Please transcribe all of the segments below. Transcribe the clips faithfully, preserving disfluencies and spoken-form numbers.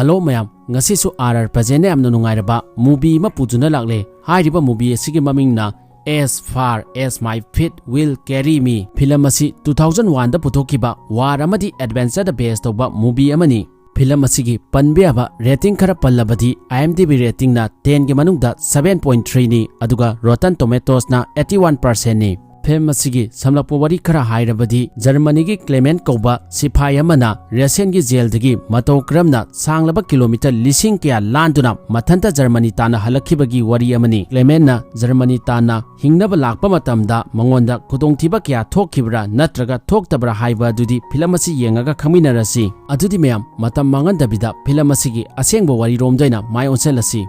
Hello ꯃꯌꯥꯝ, ꯉꯁꯤꯁꯨ R R ꯄ꯭ꯔꯖꯦꯟꯅ ꯌꯥꯝꯅ ꯅꯨꯡꯉꯥꯏꯔꯕ movie ꯑꯃ ꯄꯨꯗꯨꯅ ꯂꯥꯛꯂꯦ꯫ ꯍꯥꯏꯔꯤꯕ movie ꯑꯁꯤꯒꯤ ꯃꯃꯤꯡꯅ As Far As My Feet Will Carry Me꯫ Film ꯑꯁꯤ two thousand one ꯗ ꯄꯨꯊꯣꯛꯈꯤꯕ war ꯑꯃꯗꯤ adventure ꯗ base ꯇꯧꯕ movie ꯑꯃꯅꯤ꯫ Film ꯑꯁꯤꯒꯤ ꯄꯟꯕ ꯌꯥꯕ rating ꯈꯔ ꯄꯜꯂꯕꯗꯤ, IMDb rating ꯅ ten ꯒꯤ ꯃꯅꯨꯡꯗ seven point three ꯅꯤ, ꯑꯗꯨꯒ Rotten Tomatoes ꯅ eighty one percent ꯅꯤ꯫ Film ꯑꯁꯤꯒꯤ ꯁꯝꯂꯞꯄ ꯋꯥꯔꯤ ꯈꯔ ꯍꯥꯏꯔꯕꯗꯤ, ꯖꯔꯃꯅꯤꯒꯤ ꯀ꯭ꯂꯦꯃꯦꯟ ꯀꯧꯕ ꯁꯤꯐꯥꯏ ꯑꯃꯅ ꯔꯁꯤꯌꯟꯒꯤ ꯖꯦꯜꯗꯒꯤ ꯃꯇꯧ ꯀꯔꯝꯅ ꯁꯥꯡꯂꯕ ꯀꯤꯂꯣꯃꯤꯇꯔ ꯂꯤꯁꯤꯡ ꯀꯌꯥ ꯂꯥꯟꯗꯨꯅ ꯃꯊꯟꯇ ꯖꯔꯃꯅꯤ ꯇꯥꯟꯅ ꯍꯜꯂꯛꯈꯤꯕꯒꯤ ꯋꯥꯔꯤ ꯑꯃꯅꯤ꯫ ꯀ꯭ꯂꯦꯃꯦꯟꯅ ꯖꯔꯃꯅꯤ ꯇꯥꯟꯅ ꯍꯤꯡꯅꯕ ꯂꯥꯛꯄ ꯃꯇꯝꯗ ꯃꯉꯣꯟꯗ ꯈꯨꯗꯣꯡꯊꯤꯕ ꯀꯌꯥ ꯊꯣꯛꯈꯤꯕ꯭ꯔꯥ ꯅꯠꯇ꯭ꯔꯒ ꯊꯣꯛꯇꯕ꯭ꯔꯥ ꯍꯥꯏꯕ ꯑꯗꯨꯗꯤ film ꯑꯁꯤ ꯌꯦꯡꯉꯒ ꯈꯪꯃꯤꯟꯅꯔꯁꯤ꯫ ꯑꯗꯨꯗꯤ ꯃꯌꯥꯝ, ꯃꯇꯝ ꯃꯥꯡꯍꯟꯗꯕꯤꯗ film ꯑꯁꯤꯒꯤ ꯑꯁꯦꯡꯕ ꯋꯥꯔꯤꯔꯣꯝꯗ ꯑꯣꯏꯅ ꯃꯥꯏ ꯑꯣꯟꯁꯤꯜꯂꯁꯤ꯫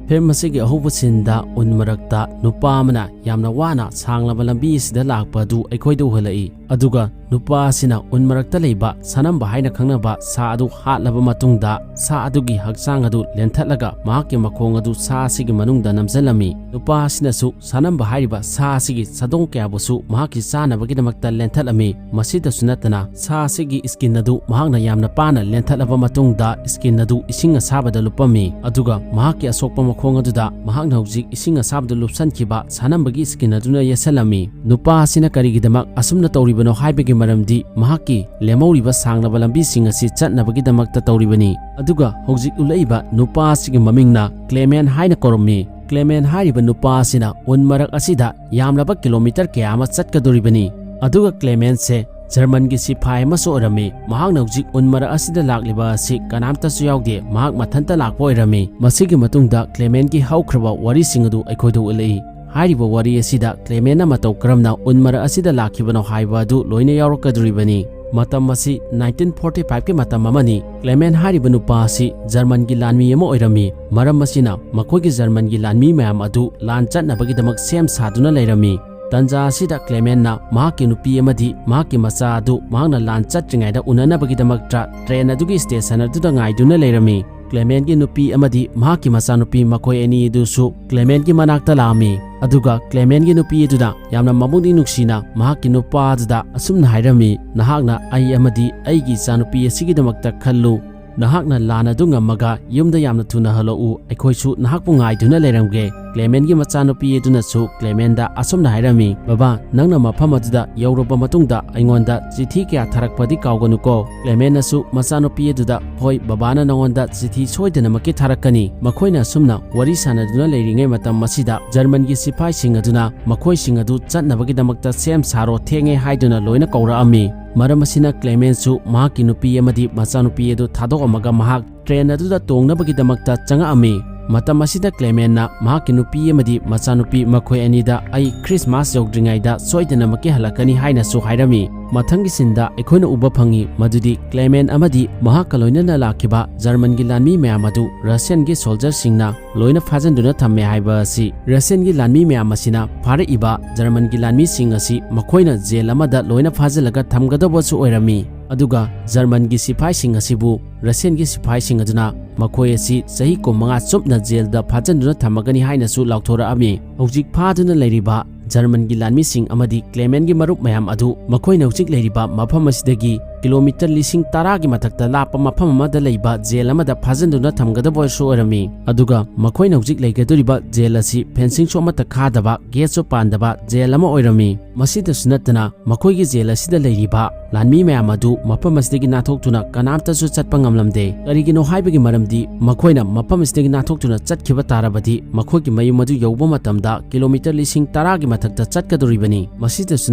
Film ꯑꯁꯤꯒꯤ ꯑꯍꯧꯕ scene ꯗ ꯎꯟ ꯃꯔꯛꯇ ꯅꯨꯄꯥ ꯑꯃꯅ ꯌꯥꯝꯅ ꯋꯥꯅ ꯁꯥꯡꯂꯕ ꯂꯝꯕꯤ ꯑꯁꯤꯗ ꯂꯥꯛꯄ ꯑꯗꯨ ꯑꯩꯈꯣꯏꯗ ꯎꯍꯜꯂꯛꯏ꯫ ꯑꯗꯨꯒ ꯅꯨꯄꯥ ꯑꯁꯤꯅ ꯎꯟ ꯃꯔꯛꯇ ꯂꯩꯕ ꯁꯥꯅꯝꯕ ꯍꯥꯏꯅ ꯈꯪꯅꯕ ꯁꯥ ꯑꯗꯨ ꯍꯥꯠꯂꯕ ꯃꯇꯨꯡꯗ, ꯁꯥ ꯑꯗꯨꯒꯤ ꯍꯛꯆꯥꯡ ꯑꯗꯨ ꯂꯦꯟꯊꯠꯂꯒ ꯃꯍꯥꯛꯀꯤ ꯃꯈꯣꯡ ꯑꯗꯨ ꯁꯥ ꯑꯁꯤꯒꯤ ꯃꯅꯨꯡꯗ ꯅꯝꯁꯤꯜꯂꯝꯃꯤ꯫ ꯅꯨꯄꯥ ꯑꯁꯤꯅꯁꯨ ꯁꯥꯅꯝꯕ ꯍꯥꯏꯔꯤꯕ ꯁꯥ ꯑꯁꯤꯒꯤ ꯁꯥꯗꯣꯡ ꯀꯌꯥꯕꯨꯁꯨ ꯃꯍꯥꯛꯀꯤ ꯆꯥꯅꯕꯒꯤꯗꯃꯛꯇ ꯂꯦꯟꯊꯠꯂꯝꯃꯤ꯫ ꯃꯁꯤꯗꯁꯨ ꯅꯠꯇꯅ, ꯁꯥ ꯑꯁꯤꯒꯤ skin ꯑꯗꯨ ꯃꯍꯥꯛꯅ ꯌꯥꯝꯅ ꯄꯥꯅ ꯂꯦꯟꯊꯠꯂꯕ ꯃꯇꯨꯡꯗ, skin ꯑꯗꯨ ꯏꯁꯤꯡ ꯑꯁꯥꯕꯗ ꯂꯨꯞꯄꯝꯃꯤ꯫ ꯑꯗꯨꯒ ꯃꯍꯥꯛꯀꯤ ꯑꯁꯣꯛꯄ ꯃꯈꯣꯡ ꯑꯗꯨꯗ ꯃꯍꯥꯛꯅ ꯍꯧꯖꯤꯛ ꯏꯁꯤꯡ ꯑꯁꯥꯕꯗ ꯂꯨꯞꯁꯟꯈꯤꯕ ꯁꯥꯅꯝꯕꯒꯤ skin ꯑꯗꯨꯅ ꯌꯦꯠꯁꯜꯂꯝꯃꯤ꯫ ꯅꯨꯄꯥ ꯑꯁꯤꯅ ꯀꯔꯤꯒꯤꯗꯃꯛ ꯑꯁꯨꯝꯅ ꯇꯧꯔꯤꯕꯅꯣ ꯍꯥꯏꯕꯒꯤ ꯃꯔꯝꯗꯤ, ꯃꯍꯥꯛꯀꯤ ꯂꯦꯝꯍꯧꯔꯤꯕ ꯁꯥꯡꯂꯕ ꯂꯝꯕꯤꯁꯤꯡ ꯑꯁꯤ ꯆꯠꯅꯕꯒꯤꯗꯃꯛꯇ ꯇꯧꯔꯤꯕꯅꯤ꯫ ꯑꯗꯨꯒ ꯍꯧꯖꯤꯛ ꯎꯠꯂꯛꯏꯕ ꯅꯨꯄꯥ ꯑꯁꯤꯒꯤ ꯃꯃꯤꯡꯅ ꯀ꯭ꯂꯦꯃꯦꯟ ꯍꯥꯏꯅ ꯀꯧꯔꯝꯃꯤ꯫ ꯀ꯭ꯂꯦꯃꯦꯟ ꯍꯥꯏꯔꯤꯕ ꯅꯨꯄꯥ ꯑꯁꯤꯅ ꯎꯟ ꯃꯔꯛ ꯑꯁꯤꯗ ꯌꯥꯝꯂꯕ ꯀꯤꯂꯣꯃꯤꯇꯔ ꯀꯌꯥ ꯑꯃ ꯆꯠꯀꯗꯧꯔꯤꯕꯅꯤ꯫ ꯑꯗꯨꯒ ꯀ꯭ꯂꯦꯃꯦꯟꯁꯦ ꯖꯔꯃꯟꯒꯤ ꯁꯤꯐꯥꯏ ꯑꯃꯁꯨ ꯑꯣꯏꯔꯝꯃꯤ꯫ ꯃꯍꯥꯛꯅ ꯍꯧꯖꯤꯛ ꯎꯟ ꯃꯔꯛ ꯑꯁꯤꯗ ꯂꯥꯛꯂꯤꯕ ꯑꯁꯤ ꯀꯅꯥꯝꯇꯁꯨ ꯌꯥꯎꯗꯦ, ꯃꯍꯥꯛ ꯃꯊꯟꯇ ꯂꯥꯛꯄ ꯑꯣꯏꯔꯝꯃꯤ꯫ ꯃꯁꯤꯒꯤ ꯃꯇꯨꯡꯗ ꯀ꯭ꯂꯦꯃꯦꯟꯒꯤ ꯍꯧꯈ꯭ꯔꯕ ꯋꯥꯔꯤꯁꯤꯡ ꯑꯗꯨ ꯑꯩꯈꯣꯏꯗ ꯎꯠꯂꯛꯏ꯫ ꯍꯥꯏꯔꯤꯕ ꯋꯥꯔꯤ ꯑꯁꯤꯗ ꯀ꯭ꯂꯦꯃꯦꯟꯅ ꯃꯇꯧ ꯀꯔꯝꯅ ꯎꯟ ꯃꯔꯛ ꯑꯁꯤꯗ ꯂꯥꯛꯈꯤꯕꯅꯣ ꯍꯥꯏꯕ ꯑꯗꯨ ꯂꯣꯏꯅ ꯌꯥꯎꯔꯛꯀꯗꯧꯔꯤꯕꯅꯤ꯫ ꯃꯇꯝ ꯑꯁꯤ nineteen forty five ꯀꯤ ꯃꯇꯝ ꯑꯃꯅꯤ꯫ ꯀ꯭ꯂꯦꯃꯦꯟ ꯍꯥꯏꯔꯤꯕ ꯅꯨꯄꯥ ꯑꯁꯤ ꯖꯔꯃꯟꯒꯤ ꯂꯥꯟꯃꯤ ꯑꯃ ꯑꯣꯏꯔꯝꯃꯤ꯫ ꯃꯔꯝ ꯑꯁꯤꯅ, ꯃꯈꯣꯏꯒꯤ ꯖꯔꯃꯟꯒꯤ ꯂꯥꯟꯃꯤ ꯃꯌꯥꯝ ꯑꯗꯨ ꯂꯥꯟ ꯆꯠꯅꯕꯒꯤꯗꯃꯛ ꯁꯦꯝ ꯁꯥꯗꯨꯅ ꯂꯩꯔꯝꯃꯤ꯫ ꯇꯟꯖꯥ ꯑꯁꯤꯗ ꯀ꯭ꯂꯦꯃꯦꯟꯅ ꯃꯍꯥꯛꯀꯤ ꯅꯨꯄꯤ ꯑꯃꯗꯤ ꯃꯍꯥꯛꯀꯤ ꯃꯆꯥ ꯑꯗꯨ ꯃꯍꯥꯛꯅ ꯂꯥꯟ ꯆꯠꯇ꯭ꯔꯤꯉꯩꯗ ꯎꯅꯅꯕꯒꯤꯗꯃꯛꯇ ꯇ꯭ꯔꯦꯟ ꯑꯗꯨꯒꯤ ꯁ꯭ꯇꯦꯁꯟ ꯑꯗꯨꯗ ꯉꯥꯏꯗꯨꯅ ꯂꯩꯔꯝꯃꯤ꯫ ꯀ꯭ꯂꯦꯃꯦꯟꯒꯤ ꯅꯨꯄꯤ ꯑꯃꯗꯤ ꯃꯍꯥꯛꯀꯤ ꯃꯆꯥꯅꯨꯄꯤ ꯃꯈꯣꯏ ꯑꯅꯤ ꯑꯗꯨꯁꯨ ꯀ꯭ꯂꯦꯃꯦꯟꯒꯤ ꯃꯅꯥꯛꯇ ꯂꯥꯛꯑꯝꯃꯤ꯫ ꯑꯗꯨꯒ ꯀ꯭ꯂꯦꯃꯦꯟꯒꯤ ꯅꯨꯄꯤ ꯑꯗꯨꯅ ꯌꯥꯝꯅ ꯃꯕꯨꯛꯅꯤꯡ ꯅꯨꯡꯁꯤꯅ ꯃꯍꯥꯛꯀꯤ ꯅꯨꯄꯥ ꯑꯗꯨꯗ ꯑꯁꯨꯝꯅ ꯍꯥꯏꯔꯝꯃꯤ, "ꯅꯍꯥꯛꯅ ꯑꯩ ꯑꯃꯗꯤ ꯑꯩꯒꯤ ꯏꯆꯥꯅꯨꯄꯤ ꯑꯁꯤꯒꯤꯗꯃꯛꯇ ꯈꯜꯂꯨ꯫ ꯅꯍꯥꯛꯅ ꯂꯥꯟ ꯑꯗꯨ ꯉꯝꯃꯒ ꯌꯨꯝꯗ ꯌꯥꯝꯅ ꯊꯨꯅ ꯍꯜꯂꯛꯎ꯫ ꯑꯩꯈꯣꯏꯁꯨ ꯅꯍꯥꯛꯄꯨ ꯉꯥꯏꯗꯨꯅ ꯂꯩꯔꯝꯒꯦ꯫" ꯀ꯭ꯂꯦꯃꯦꯟꯒꯤ ꯃꯆꯥꯅꯨꯄꯤ ꯑꯗꯨꯅꯁꯨ ꯀ꯭ꯂꯦꯃꯦꯟꯗ ꯑꯁꯨꯝꯅ ꯍꯥꯏꯔꯝꯃꯤ, "ꯕꯕꯥ, ꯅꯪꯅ ꯃꯐꯝ ꯑꯗꯨꯗ ꯌꯧꯔꯕ ꯃꯇꯨꯡꯗ ꯑꯩꯉꯣꯟꯗ ꯆꯤꯊꯤ ꯀꯌꯥ ꯊꯥꯔꯛꯄꯗꯤ ꯀꯥꯎꯒꯅꯨꯀꯣ꯫" ꯀ꯭ꯂꯦꯃꯦꯟꯅꯁꯨ ꯃꯆꯥꯅꯨꯄꯤ ꯑꯗꯨꯗ, "ꯍꯣꯏ, ꯕꯕꯥꯅ ꯅꯉꯣꯟꯗ ꯆꯤꯊꯤ ꯁꯣꯏꯗꯅꯃꯛꯀꯤ ꯊꯥꯔꯛꯀꯅꯤ꯫" ꯃꯈꯣꯏꯅ ꯑꯁꯨꯝꯅ ꯋꯥꯔꯤ ꯁꯥꯟꯅꯗꯨꯅ ꯂꯩꯔꯤꯉꯩ ꯃꯇꯝ ꯑꯁꯤꯗ ꯖꯔꯃꯟꯒꯤ ꯁꯤꯐꯥꯏꯁꯤꯡ ꯑꯗꯨꯅ ꯃꯈꯣꯏꯁꯤꯡ ꯑꯗꯨ ꯆꯠꯅꯕꯒꯤꯗꯃꯛꯇ ꯁꯦꯝ ꯁꯥꯔꯣ, ꯊꯦꯡꯉꯦ ꯍꯥꯏꯗꯨꯅ ꯂꯣꯏꯅ ꯀꯧꯔꯛꯑꯝꯃꯤ꯫ ꯃꯔꯝ ꯑꯁꯤꯅ ꯀ꯭ꯂꯦꯃꯦꯟꯁꯨ ꯃꯍꯥꯛꯀꯤ ꯅꯨꯄꯤ ꯑꯃꯗꯤ ꯃꯆꯥꯅꯨꯄꯤ ꯑꯗꯨ ꯊꯥꯗꯣꯛꯑꯝꯃꯒ ꯃꯍꯥꯛ ꯇ꯭ꯔꯦꯟ ꯑꯗꯨꯗ ꯇꯣꯡꯅꯕꯒꯤꯗꯃꯛꯇ ꯆꯪꯉꯛꯑꯝꯃꯤ꯫ ꯃꯇꯝ ꯑꯁꯤꯗ ꯀ꯭ꯂꯦꯃꯦꯟꯅ ꯃꯍꯥꯛꯀꯤ ꯅꯨꯄꯤ ꯑꯃꯗꯤ ꯃꯆꯥꯅꯨꯄꯤ ꯃꯈꯣꯏ ꯑꯅꯤꯗ, "ꯑꯩ ꯈ꯭ꯔꯤꯁꯃꯥꯁ ꯌꯧꯗ꯭ꯔꯤꯉꯩꯗ ꯁꯣꯏꯗꯅꯃꯛꯀꯤ ꯍꯜꯂꯛꯀꯅꯤ" ꯍꯥꯏꯅꯁꯨ ꯍꯥꯏꯔꯝꯃꯤ꯫ ꯃꯊꯪꯒꯤ ꯁꯤꯟꯗ ꯑꯩꯈꯣꯏꯅ ꯎꯕ ꯐꯪꯉꯤ ꯃꯗꯨꯗꯤ ꯀ꯭ꯂꯦꯃꯦꯟ ꯑꯃꯗꯤ ꯃꯍꯥꯛꯀ ꯂꯣꯏꯅꯅ ꯂꯥꯛꯈꯤꯕ ꯖꯔꯃꯟꯒꯤ ꯂꯥꯟꯃꯤ ꯃꯌꯥꯝ ꯑꯗꯨ ꯔꯁꯤꯌꯟꯒꯤ ꯁꯣꯜꯖꯔꯁꯤꯡꯅ ꯂꯣꯏꯅ ꯐꯥꯖꯤꯟꯗꯨꯅ ꯊꯝꯃꯦ ꯍꯥꯏꯕ ꯑꯁꯤ꯫ ꯔꯁꯤꯌꯟꯒꯤ ꯂꯥꯟꯃꯤ ꯃꯌꯥꯝ ꯑꯁꯤꯅ ꯐꯥꯔꯛꯏꯕ ꯖꯔꯃꯟꯒꯤ ꯂꯥꯟꯃꯤꯁꯤꯡ ꯑꯁꯤ ꯃꯈꯣꯏꯅ ꯖꯦꯜ ꯑꯃꯗ ꯂꯣꯏꯅ ꯐꯥꯖꯤꯜꯂꯒ ꯊꯝꯒꯗꯧꯕꯁꯨ ꯑꯣꯏꯔꯝꯃꯤ꯫ ꯑꯗꯨꯒ ꯖꯔꯃꯟꯒꯤ ꯁꯤꯐꯥꯏꯁꯤꯡ ꯑꯁꯤꯕꯨ ꯔꯁꯤꯌꯟꯒꯤ ꯁꯤꯐꯥꯏꯁꯤꯡ ꯑꯗꯨꯅ ꯃꯈꯣꯏ ꯑꯁꯤ ꯆꯍꯤ ꯀꯨꯟꯃꯉꯥ ꯆꯨꯞꯅ ꯖꯦꯜꯗ ꯐꯥꯖꯤꯟꯗꯨꯅ ꯊꯝꯃꯒꯅꯤ ꯍꯥꯏꯅꯁꯨ ꯂꯥꯎꯊꯣꯔꯛꯑꯝꯃꯤ꯫ ꯍꯧꯖꯤꯛ ꯐꯥꯗꯨꯅ ꯂꯩꯔꯤꯕ ꯖꯔꯃꯟꯒꯤ ꯂꯥꯟꯃꯤꯁꯤꯡ ꯑꯃꯗꯤ ꯀ꯭ꯂꯦꯃꯦꯟꯒꯤ ꯃꯔꯨꯞ ꯃꯌꯥꯝ ꯑꯗꯨ ꯃꯈꯣꯏꯅ ꯍꯧꯖꯤꯛ ꯂꯩꯔꯤꯕ ꯃꯐꯝ ꯑꯁꯤꯗꯒꯤ ꯀꯤꯂꯣꯃꯤꯇꯔ ꯂꯤꯁꯤꯡ ꯇꯔꯥꯒꯤ ꯃꯊꯛꯇ ꯂꯥꯞꯄ ꯃꯐꯝ ꯑꯃꯗ ꯂꯩꯕ ꯖꯦꯜ ꯑꯃꯗ ꯐꯥꯖꯤꯟꯗꯨꯅ ꯊꯝꯒꯗꯕꯁꯨ ꯑꯣꯏꯔꯝꯃꯤ꯫ ꯑꯗꯨꯒ ꯃꯈꯣꯏꯅ ꯍꯧꯖꯤꯛ ꯂꯩꯒꯗꯧꯔꯤꯕ ꯖꯦꯜ ꯑꯁꯤ ꯐꯦꯟꯁꯤꯡꯁꯨ ꯑꯃꯠꯇ ꯈꯥꯗꯕ, ꯒꯦꯠꯁꯨ ꯄꯥꯟꯗꯕ ꯖꯦꯜ ꯑꯃ ꯑꯣꯏꯔꯝꯃꯤ꯫ ꯃꯁꯤꯗꯁꯨ ꯅꯠꯇꯅ ꯃꯈꯣꯏꯒꯤ ꯖꯦꯜ ꯑꯁꯤꯗ ꯂꯩꯔꯤꯕ ꯂꯥꯟꯃꯤ ꯃꯌꯥꯝ ꯑꯗꯨ ꯃꯐꯝ ꯑꯁꯤꯗꯒꯤ ꯅꯥꯟꯊꯣꯛꯇꯨꯅ ꯀꯅꯥꯝꯇꯁꯨ ꯆꯠꯄ ꯉꯝꯂꯝꯗꯦ꯫ ꯀꯔꯤꯒꯤꯅꯣ ꯍꯥꯏꯕꯒꯤ ꯃꯔꯝꯗꯤ ꯃꯈꯣꯏꯅ ꯃꯐꯝ ꯑꯁꯤꯗꯒꯤ ꯅꯥꯟꯊꯣꯛꯇꯨꯅ ꯆꯠꯈꯤꯕ ꯇꯥꯔꯕꯗꯤ ꯃꯈꯣꯏꯒꯤ ꯃꯌꯨꯝ ꯑꯗꯨ ꯌꯧꯕ ꯃꯇꯝꯗ ꯀꯤꯂꯣꯃꯤꯇꯔ ꯂꯤꯁꯤꯡ ꯇꯔꯥꯒꯤ ꯃꯊꯛꯇ ꯆꯠꯀꯗꯧꯔꯤꯕꯅꯤ꯫ ꯃꯁꯤꯗꯁꯨ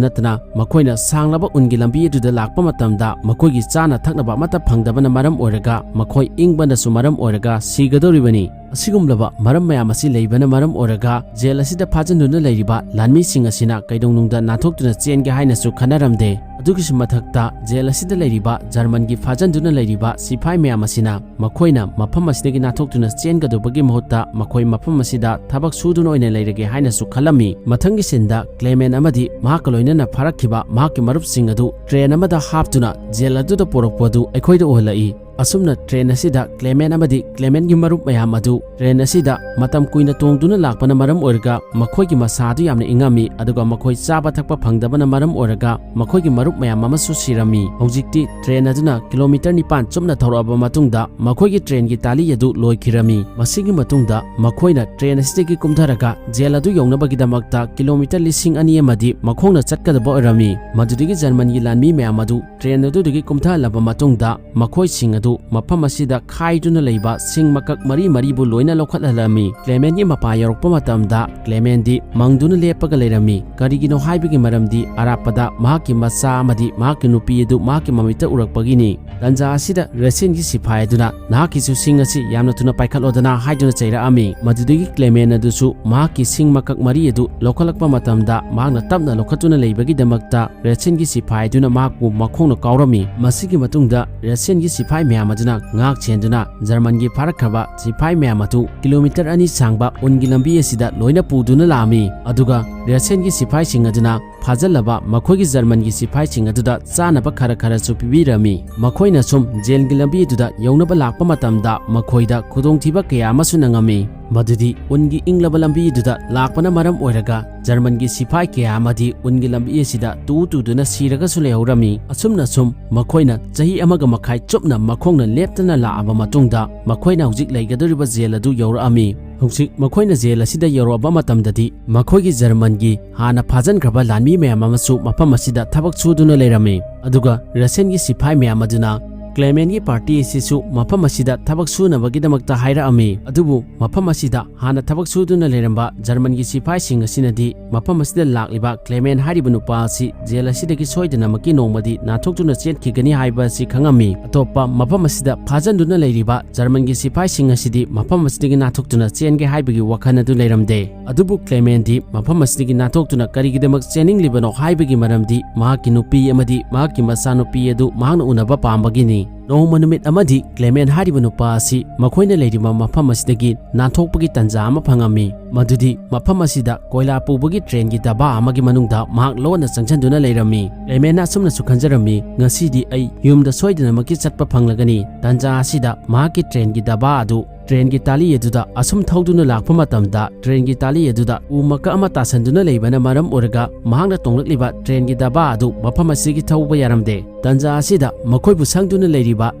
ꯅꯠꯇꯅ ꯃꯈꯣꯏꯅ ꯁꯥꯡꯂꯕ ꯎꯟꯒꯤ ꯂꯝꯕꯤ ꯑꯗꯨꯗ ꯂꯥꯛꯄ ꯃꯇꯝꯗ ꯃꯈꯣꯏꯒꯤ ꯆꯥꯅ ꯊꯛꯅꯕ ꯑꯃꯠꯇ ꯐꯪꯗꯕꯅ ꯃꯔꯝ ꯑꯣꯏꯔꯒ ꯃꯈꯣꯏ ꯏꯪꯕꯅꯁꯨ ꯃꯔꯝ ꯑꯣꯏꯔꯒ ꯁꯤꯒꯗꯧꯔꯤꯕꯅꯤ꯫ ꯑꯁꯤꯒꯨꯝꯂꯕ ꯃꯔꯝ ꯃꯌꯥꯝ ꯑꯁꯤ ꯂꯩꯕꯅ ꯃꯔꯝ ꯑꯣꯏꯔꯒ ꯖꯦꯜ ꯑꯁꯤꯗ ꯐꯥꯖꯤꯟꯗꯨꯅ ꯂꯩꯔꯤꯕ ꯂꯥꯟꯃꯤꯁꯤꯡ ꯑꯁꯤꯅ ꯀꯩꯗꯧꯅꯨꯡꯗ ꯅꯥꯟꯊꯣꯛꯇꯨꯅ ꯆꯦꯟꯒꯦ ꯍꯥꯏꯅꯁꯨ ꯈꯟꯅꯔꯝꯗꯦ꯫ ꯑꯗꯨꯒꯤꯁꯨ ꯃꯊꯛꯇ ꯖꯦꯜ ꯑꯁꯤꯗ ꯂꯩꯔꯤꯕ ꯖꯔꯃꯟꯒꯤ ꯐꯥꯖꯤꯟꯗꯨꯅ ꯂꯩꯔꯤꯕ ꯁꯤꯐꯥꯏ ꯃꯌꯥꯝ ꯑꯁꯤꯅ ꯃꯈꯣꯏꯅ ꯃꯐꯝ ꯑꯁꯤꯗꯒꯤ ꯅꯥꯟꯊꯣꯛꯇꯨꯅ ꯆꯦꯟꯒꯗꯧꯕꯒꯤ ꯃꯍꯨꯠꯇ ꯃꯈꯣꯏ ꯃꯐꯝ ꯑꯁꯤꯗ ꯊꯕꯛ ꯁꯨꯗꯨꯅ ꯑꯣꯏꯅ ꯂꯩꯔꯒꯦ ꯍꯥꯏꯅꯁꯨ ꯈꯜꯂꯝꯃꯤ꯫ ꯃꯊꯪꯒꯤ ꯁꯤꯟꯗ ꯀ꯭ꯂꯦꯃꯦꯟ ꯑꯃꯗꯤ ꯃꯍꯥꯛꯀ ꯂꯣꯏꯅꯅ ꯐꯥꯔꯛꯈꯤꯕ ꯃꯍꯥꯛꯀꯤ ꯃꯔꯨꯞꯁꯤꯡ ꯑꯗꯨ ꯇ꯭ꯔꯦꯟ ꯑꯃꯗ ꯍꯥꯞꯇꯨꯅ ꯖꯦꯜ ꯑꯗꯨꯗ ꯄꯨꯔꯛꯄ ꯑꯗꯨ ꯑꯩꯈꯣꯏꯗ ꯎꯍꯜꯂꯛꯏ꯫ ꯑꯁꯨꯝꯅ ꯇ꯭ꯔꯦꯟ ꯑꯁꯤꯗ ꯀ꯭ꯂꯦꯃꯦꯟ ꯑꯃꯗꯤ ꯀ꯭ꯂꯦꯃꯦꯟꯒꯤ ꯃꯔꯨꯞ ꯃꯌꯥꯝ ꯑꯗꯨ ꯇ꯭ꯔꯦꯟ ꯑꯁꯤꯗ ꯃꯇꯝ ꯀꯨꯏꯅ ꯇꯣꯡꯗꯨꯅ ꯂꯥꯛꯄꯅ ꯃꯔꯝ ꯑꯣꯏꯔꯒ ꯃꯈꯣꯏꯒꯤ ꯃꯁꯥ ꯑꯗꯨ ꯌꯥꯝꯅ ꯏꯪꯉꯝꯃꯤ, ꯑꯗꯨꯒ ꯃꯈꯣꯏ ꯆꯥꯕ ꯊꯛꯄ ꯐꯪꯗꯕꯅ ꯃꯔꯝ ꯑꯣꯏꯔꯒ ꯃꯈꯣꯏꯒꯤ ꯃꯔꯨꯞ ꯃꯌꯥꯝ ꯑꯃꯁꯨ ꯁꯤꯔꯝꯃꯤ꯫ ꯍꯧꯖꯤꯛꯇꯤ ꯇ꯭ꯔꯦꯟ ꯑꯗꯨꯅ ꯀꯤꯂꯣꯃꯤꯇꯔ ꯅꯤꯄꯥꯟ ꯆꯨꯞꯅ ꯊꯧꯔꯛꯑꯕ ꯃꯇꯨꯡꯗ ꯃꯈꯣꯏꯒꯤ ꯇ꯭ꯔꯦꯟꯒꯤ ꯇꯥꯂꯤ ꯑꯗꯨ ꯂꯣꯏꯈꯤꯔꯝꯃꯤ꯫ ꯃꯁꯤꯒꯤ ꯃꯇꯨꯡꯗ ꯃꯈꯣꯏꯅ ꯇ꯭ꯔꯦꯟ ꯑꯁꯤꯗꯒꯤ ꯀꯨꯝꯊꯔꯒ ꯖꯦꯜ ꯑꯗꯨ ꯌꯧꯅꯕꯒꯤꯗꯃꯛꯇ ꯀꯤꯂꯣꯃꯤꯇꯔ ꯂꯤꯁꯤꯡ ꯑꯅꯤ ꯑꯃꯗꯤ ꯃꯈꯣꯡꯅ ꯆꯠꯀꯗꯕ ꯑꯣꯏꯔꯝꯃꯤ꯫ ꯃꯗꯨꯗꯒꯤ ꯖꯔꯃꯟꯒꯤ ꯂꯥꯟꯃꯤ ꯃꯌꯥꯝ ꯑꯗꯨ ꯇ꯭ꯔꯦꯟ ꯑꯗꯨꯗꯒꯤ ꯀꯨꯝꯊꯍꯜꯂꯕ ꯃꯇꯨꯡꯗ ꯃꯈꯣꯏꯁꯤꯡ ꯑꯗꯨ ꯃꯐꯝ ꯑꯁꯤꯗ ꯈꯥꯏꯗꯨꯅ ꯂꯩꯕ ꯁꯤꯡ ꯃꯀꯛ ꯃꯔꯤ ꯃꯔꯤꯕꯨ ꯂꯣꯏꯅ ꯂꯧꯈꯠꯍꯜꯂꯝꯃꯤ꯫ ꯀ꯭ꯂꯦꯃꯦꯟꯒꯤ ꯃꯄꯥ ꯌꯧꯔꯛꯄ ꯃꯇꯝꯗ ꯀ꯭ꯂꯦꯃꯦꯟꯗꯤ ꯃꯪꯗꯨꯅ ꯂꯦꯞꯄꯒ ꯂꯩꯔꯝꯃꯤ꯫ ꯀꯔꯤꯒꯤꯅꯣ ꯍꯥꯏꯕꯒꯤ ꯃꯔꯝꯗꯤ ꯑꯔꯥꯞꯄꯗ ꯃꯍꯥꯛꯀꯤ ꯃꯆꯥ ꯑꯃꯗꯤ ꯃꯍꯥꯛꯀꯤ ꯅꯨꯄꯤ ꯑꯗꯨ ꯃꯍꯥꯛꯀꯤ ꯃꯃꯤꯠꯇ ꯎꯔꯛꯄꯒꯤꯅꯤ꯫ ꯇꯟꯖꯥ ꯑꯁꯤꯗ ꯔꯁꯤꯌꯟꯒꯤ ꯁꯤꯐꯥꯏ ꯑꯗꯨꯅ, "ꯅꯍꯥꯛꯀꯤꯁꯨ ꯁꯤꯡ ꯑꯁꯤ ꯌꯥꯝꯅ ꯊꯨꯅ ꯄꯥꯏꯈꯠꯂꯣꯗꯅ" ꯍꯥꯏꯗꯨꯅ ꯆꯩꯔꯛꯑꯝꯃꯤ꯫ ꯃꯗꯨꯗꯒꯤ ꯀ꯭ꯂꯦꯃꯦꯟ ꯑꯗꯨꯁꯨ ꯃꯍꯥꯛꯀꯤ ꯁꯤꯡ ꯃꯀꯛ ꯃꯔꯤ ꯑꯗꯨ ꯂꯧꯈꯠꯂꯛꯄ ꯃꯇꯝꯗ ꯃꯍꯥꯛꯅ ꯇꯞꯅ ꯂꯧꯈꯠꯇꯨꯅ ꯂꯩꯕꯒꯤꯗꯃꯛꯇ ꯔꯁꯤꯌꯟꯒꯤ ꯁꯤꯐꯥꯏ ꯑꯗꯨꯅ ꯃꯍꯥꯛꯄꯨ ꯃꯈꯣꯡꯅ ꯀꯥꯎꯔꯝꯃꯤ꯫ ꯃꯁꯤꯒꯤ ꯃꯇꯨꯡꯗ ꯔꯁꯤꯌꯟꯒꯤ ꯁꯤꯐꯥꯏ ꯃꯌꯥꯝ ꯑꯗꯨꯅ ꯉꯥꯛ ꯁꯦꯟꯗꯨꯅ ꯖꯔꯃꯟꯒꯤ ꯐꯥꯔꯛꯈ꯭ꯔꯕ ꯁꯤꯐꯥꯏ ꯃꯌꯥꯝ ꯑꯗꯨ ꯀꯤꯂꯣꯃꯤꯇꯔ ꯑꯅꯤ ꯁꯥꯡꯕ ꯎꯟꯒꯤ ꯂꯝꯕꯤ ꯑꯁꯤꯗ ꯂꯣꯏꯅ ꯄꯨꯗꯨꯅ ꯂꯥꯛꯑꯝꯃꯤ꯫ ꯑꯗꯨꯒ ꯔꯁꯤꯌꯟꯒꯤ ꯁꯤꯐꯥꯏꯁꯤꯡ ꯑꯗꯨꯅ ꯐꯥꯖꯤꯜꯂꯕ ꯃꯈꯣꯏꯒꯤ ꯖꯔꯃꯟꯒꯤ ꯁꯤꯐꯥꯏꯁꯤꯡ ꯑꯗꯨꯗ ꯆꯥꯅꯕ ꯈꯔ ꯈꯔꯁꯨ ꯄꯤꯕꯤꯔꯝꯃꯤ꯫ ꯃꯈꯣꯏꯅ ꯁꯨꯝ ꯖꯦꯜꯒꯤ ꯂꯝꯕꯤ ꯑꯗꯨꯗ ꯌꯧꯅꯕ ꯂꯥꯛꯄ ꯃꯇꯝꯗ ꯃꯈꯣꯏꯗ ꯈꯨꯗꯣꯡꯊꯤꯕ ꯀꯌꯥ ꯑꯃꯁꯨ ꯅꯪꯉꯝꯃꯤ꯫ ꯃꯗꯨꯗꯤ ꯎꯟꯒꯤ ꯏꯪꯂꯕ ꯂꯝꯕꯤ ꯑꯗꯨꯗ ꯂꯥꯛꯄꯅ ꯃꯔꯝ ꯑꯣꯏꯔꯒ ꯖꯔꯃꯟꯒꯤ ꯁꯤꯐꯥꯏ ꯀꯌꯥ ꯑꯃꯗꯤ ꯎꯟꯒꯤ ꯂꯝꯕꯤ ꯑꯁꯤꯗ ꯇꯨ ꯇꯨꯗꯨꯅ ꯁꯤꯔꯒꯁꯨ ꯂꯩꯍꯧꯔꯝꯃꯤ꯫ ꯑꯁꯨꯝꯅ ꯁꯨꯝ ꯃꯈꯣꯏꯅ ꯆꯍꯤ ꯑꯃꯒ ꯃꯈꯥꯏ ꯆꯨꯞꯅ ꯃꯈꯣꯡꯅ ꯂꯦꯞꯇꯅ ꯂꯥꯛꯑꯕ ꯃꯇꯨꯡꯗ ꯃꯈꯣꯏꯅ ꯍꯧꯖꯤꯛ ꯂꯩꯒꯗꯧꯔꯤꯕ ꯖꯦꯜ ꯑꯗꯨ ꯌꯧꯔꯛꯑꯝꯃꯤ꯫ ꯍꯧꯖꯤꯛ ꯃꯈꯣꯏꯅ ꯖꯦꯜ ꯑꯁꯤꯗ ꯌꯧꯔꯛꯑꯕ ꯃꯇꯝꯗꯗꯤ ꯃꯈꯣꯏꯒꯤ ꯖꯔꯃꯟꯒꯤ ꯍꯥꯟꯅ ꯐꯥꯖꯟꯈ꯭ꯔꯕ ꯂꯥꯟꯃꯤ ꯃꯌꯥꯝ ꯑꯃꯁꯨ ꯃꯐꯝ ꯑꯁꯤꯗ ꯊꯕꯛ ꯁꯨꯗꯨꯅ ꯂꯩꯔꯝꯃꯤ꯫ ꯑꯗꯨꯒ ꯔꯁꯤꯌꯟꯒꯤ ꯁꯤꯐꯥꯏ ꯃꯌꯥꯝ ꯑꯗꯨꯅ ꯀ꯭ꯂꯦꯃꯦꯟꯒꯤ ꯄꯥꯔꯇꯤ ꯑꯁꯤꯁꯨ ꯃꯐꯝ ꯑꯁꯤꯗ ꯊꯕꯛ ꯁꯨꯅꯕꯒꯤꯗꯃꯛꯇ ꯍꯥꯏꯔꯛꯑꯝꯃꯤ꯫ ꯑꯗꯨꯕꯨ ꯃꯐꯝ ꯑꯁꯤꯗ ꯍꯥꯟꯅ ꯊꯕꯛ ꯁꯨꯗꯨꯅ ꯂꯩꯔꯝꯕ ꯖꯔꯃꯟꯒꯤ ꯁꯤꯐꯥꯏꯁꯤꯡ ꯑꯁꯤꯅꯗꯤ ꯃꯐꯝ ꯑꯁꯤꯗ ꯂꯥꯛꯂꯤꯕ ꯀ꯭ꯂꯦꯃꯦꯟ ꯍꯥꯏꯔꯤꯕ ꯅꯨꯄꯥ ꯑꯁꯤ ꯖꯦꯜ ꯑꯁꯤꯗꯒꯤ ꯁꯣꯏꯗꯅꯃꯛꯀꯤ ꯅꯣꯡꯃꯗꯤ ꯅꯥꯟꯊꯣꯛꯇꯨꯅ ꯆꯦꯟꯈꯤꯒꯅꯤ ꯍꯥꯏꯕ ꯑꯁꯤ ꯈꯪꯉꯝꯃꯤ꯫ ꯑꯇꯣꯞꯄ ꯃꯐꯝ ꯑꯁꯤꯗ ꯐꯥꯖꯟꯗꯨꯅ ꯂꯩꯔꯤꯕ ꯖꯔꯃꯟꯒꯤ ꯁꯤꯐꯥꯏꯁꯤꯡ ꯑꯁꯤꯗꯤ ꯃꯐꯝ ꯑꯁꯤꯗꯒꯤ ꯅꯥꯟꯊꯣꯛꯇꯨꯅ ꯆꯦꯟꯒꯦ ꯍꯥꯏꯕꯒꯤ ꯋꯥꯈꯜ ꯑꯗꯨ ꯂꯩꯔꯝꯗꯦ꯫ ꯑꯗꯨꯕꯨ ꯀ꯭ꯂꯦꯃꯦꯟꯗꯤ ꯃꯐꯝ ꯑꯁꯤꯗꯒꯤ ꯅꯥꯟꯊꯣꯛꯇꯨꯅ ꯀꯔꯤꯒꯤꯗꯃꯛ ꯆꯦꯟꯅꯤꯡꯂꯤꯕꯅꯣ ꯍꯥꯏꯕꯒꯤ ꯃꯔꯝꯗꯤ ꯃꯍꯥꯛꯀꯤ ꯅꯨꯄꯤ ꯑꯃꯗꯤ ꯃꯍꯥꯛꯀꯤ ꯃꯆꯥꯅꯨꯄꯤ ꯑꯗꯨ ꯃꯍꯥꯛꯅ ꯎꯅꯕ ꯄꯥꯝꯕꯒꯤꯅꯤ꯫ ꯅꯣꯡꯃ ꯅꯨꯃꯤꯠ ꯑꯃꯗꯤ ꯀ꯭ꯂꯦꯃꯦꯟ ꯍꯥꯏꯔꯤꯕ ꯅꯨꯄꯥ ꯑꯁꯤ ꯃꯈꯣꯏꯅ ꯂꯩꯔꯤꯕ ꯃꯐꯝ ꯑꯁꯤꯗꯒꯤ ꯅꯥꯟꯊꯣꯛꯄꯒꯤ ꯇꯥꯟꯖꯥ ꯑꯃ ꯐꯪꯉꯝꯃꯤ꯫ ꯃꯗꯨꯗꯤ ꯃꯐꯝ ꯑꯁꯤꯗ ꯀꯣꯏꯂꯥ ꯄꯨꯕꯒꯤ ꯇ꯭ꯔꯦꯟꯒꯤ ꯗꯕꯥ ꯑꯃꯒꯤ ꯃꯅꯨꯡꯗ ꯃꯍꯥꯛ ꯂꯣꯟꯅ ꯆꯪꯁꯤꯟꯗꯨꯅ ꯂꯩꯔꯝꯃꯤ꯫ ꯀ꯭ꯂꯦꯃꯦꯟꯅ ꯑꯁꯨꯝꯅꯁꯨ ꯈꯟꯖꯔꯝꯃꯤ, "ꯉꯁꯤꯗꯤ ꯑꯩ ꯌꯨꯝꯗ ꯁꯣꯏꯗꯅꯃꯛꯀꯤ ꯆꯠꯄ ꯐꯪꯂꯒꯅꯤ"꯫ ꯇꯥꯟꯖꯥ ꯑꯁꯤꯗ ꯃꯍꯥꯛꯀꯤ ꯇ꯭ꯔꯦꯟꯒꯤ ꯗꯕꯥ ꯑꯗꯨ ꯇ꯭ꯔꯦꯟꯒꯤ ꯇꯥꯂꯤ ꯑꯗꯨꯗ ꯑꯁꯨꯝ ꯊꯧꯗꯨꯅ ꯂꯥꯛꯄ ꯃꯇꯝꯗ, ꯇ꯭ꯔꯦꯟꯒꯤ ꯇꯥꯂꯤ ꯑꯗꯨꯗ ꯎ ꯃꯀꯛ ꯑꯃ ꯇꯥꯁꯟꯗꯨꯅ ꯂꯩꯕꯅ ꯃꯔꯝ ꯑꯣꯏꯔꯒ ꯃꯍꯥꯛꯅ ꯇꯣꯡꯂꯛꯂꯤꯕ ꯇ꯭ꯔꯦꯟꯒꯤ ꯗꯕꯥ ꯑꯗꯨ ꯃꯐꯝ ꯑꯁꯤꯒꯤ ꯊꯧꯕ ꯌꯥꯔꯝꯗꯦ꯫ ꯇꯥꯟꯖꯥ ꯑꯁꯤꯗ ꯃꯈꯣꯏꯕꯨ ꯁꯪꯗꯨꯅ ꯂꯩꯔꯤꯕ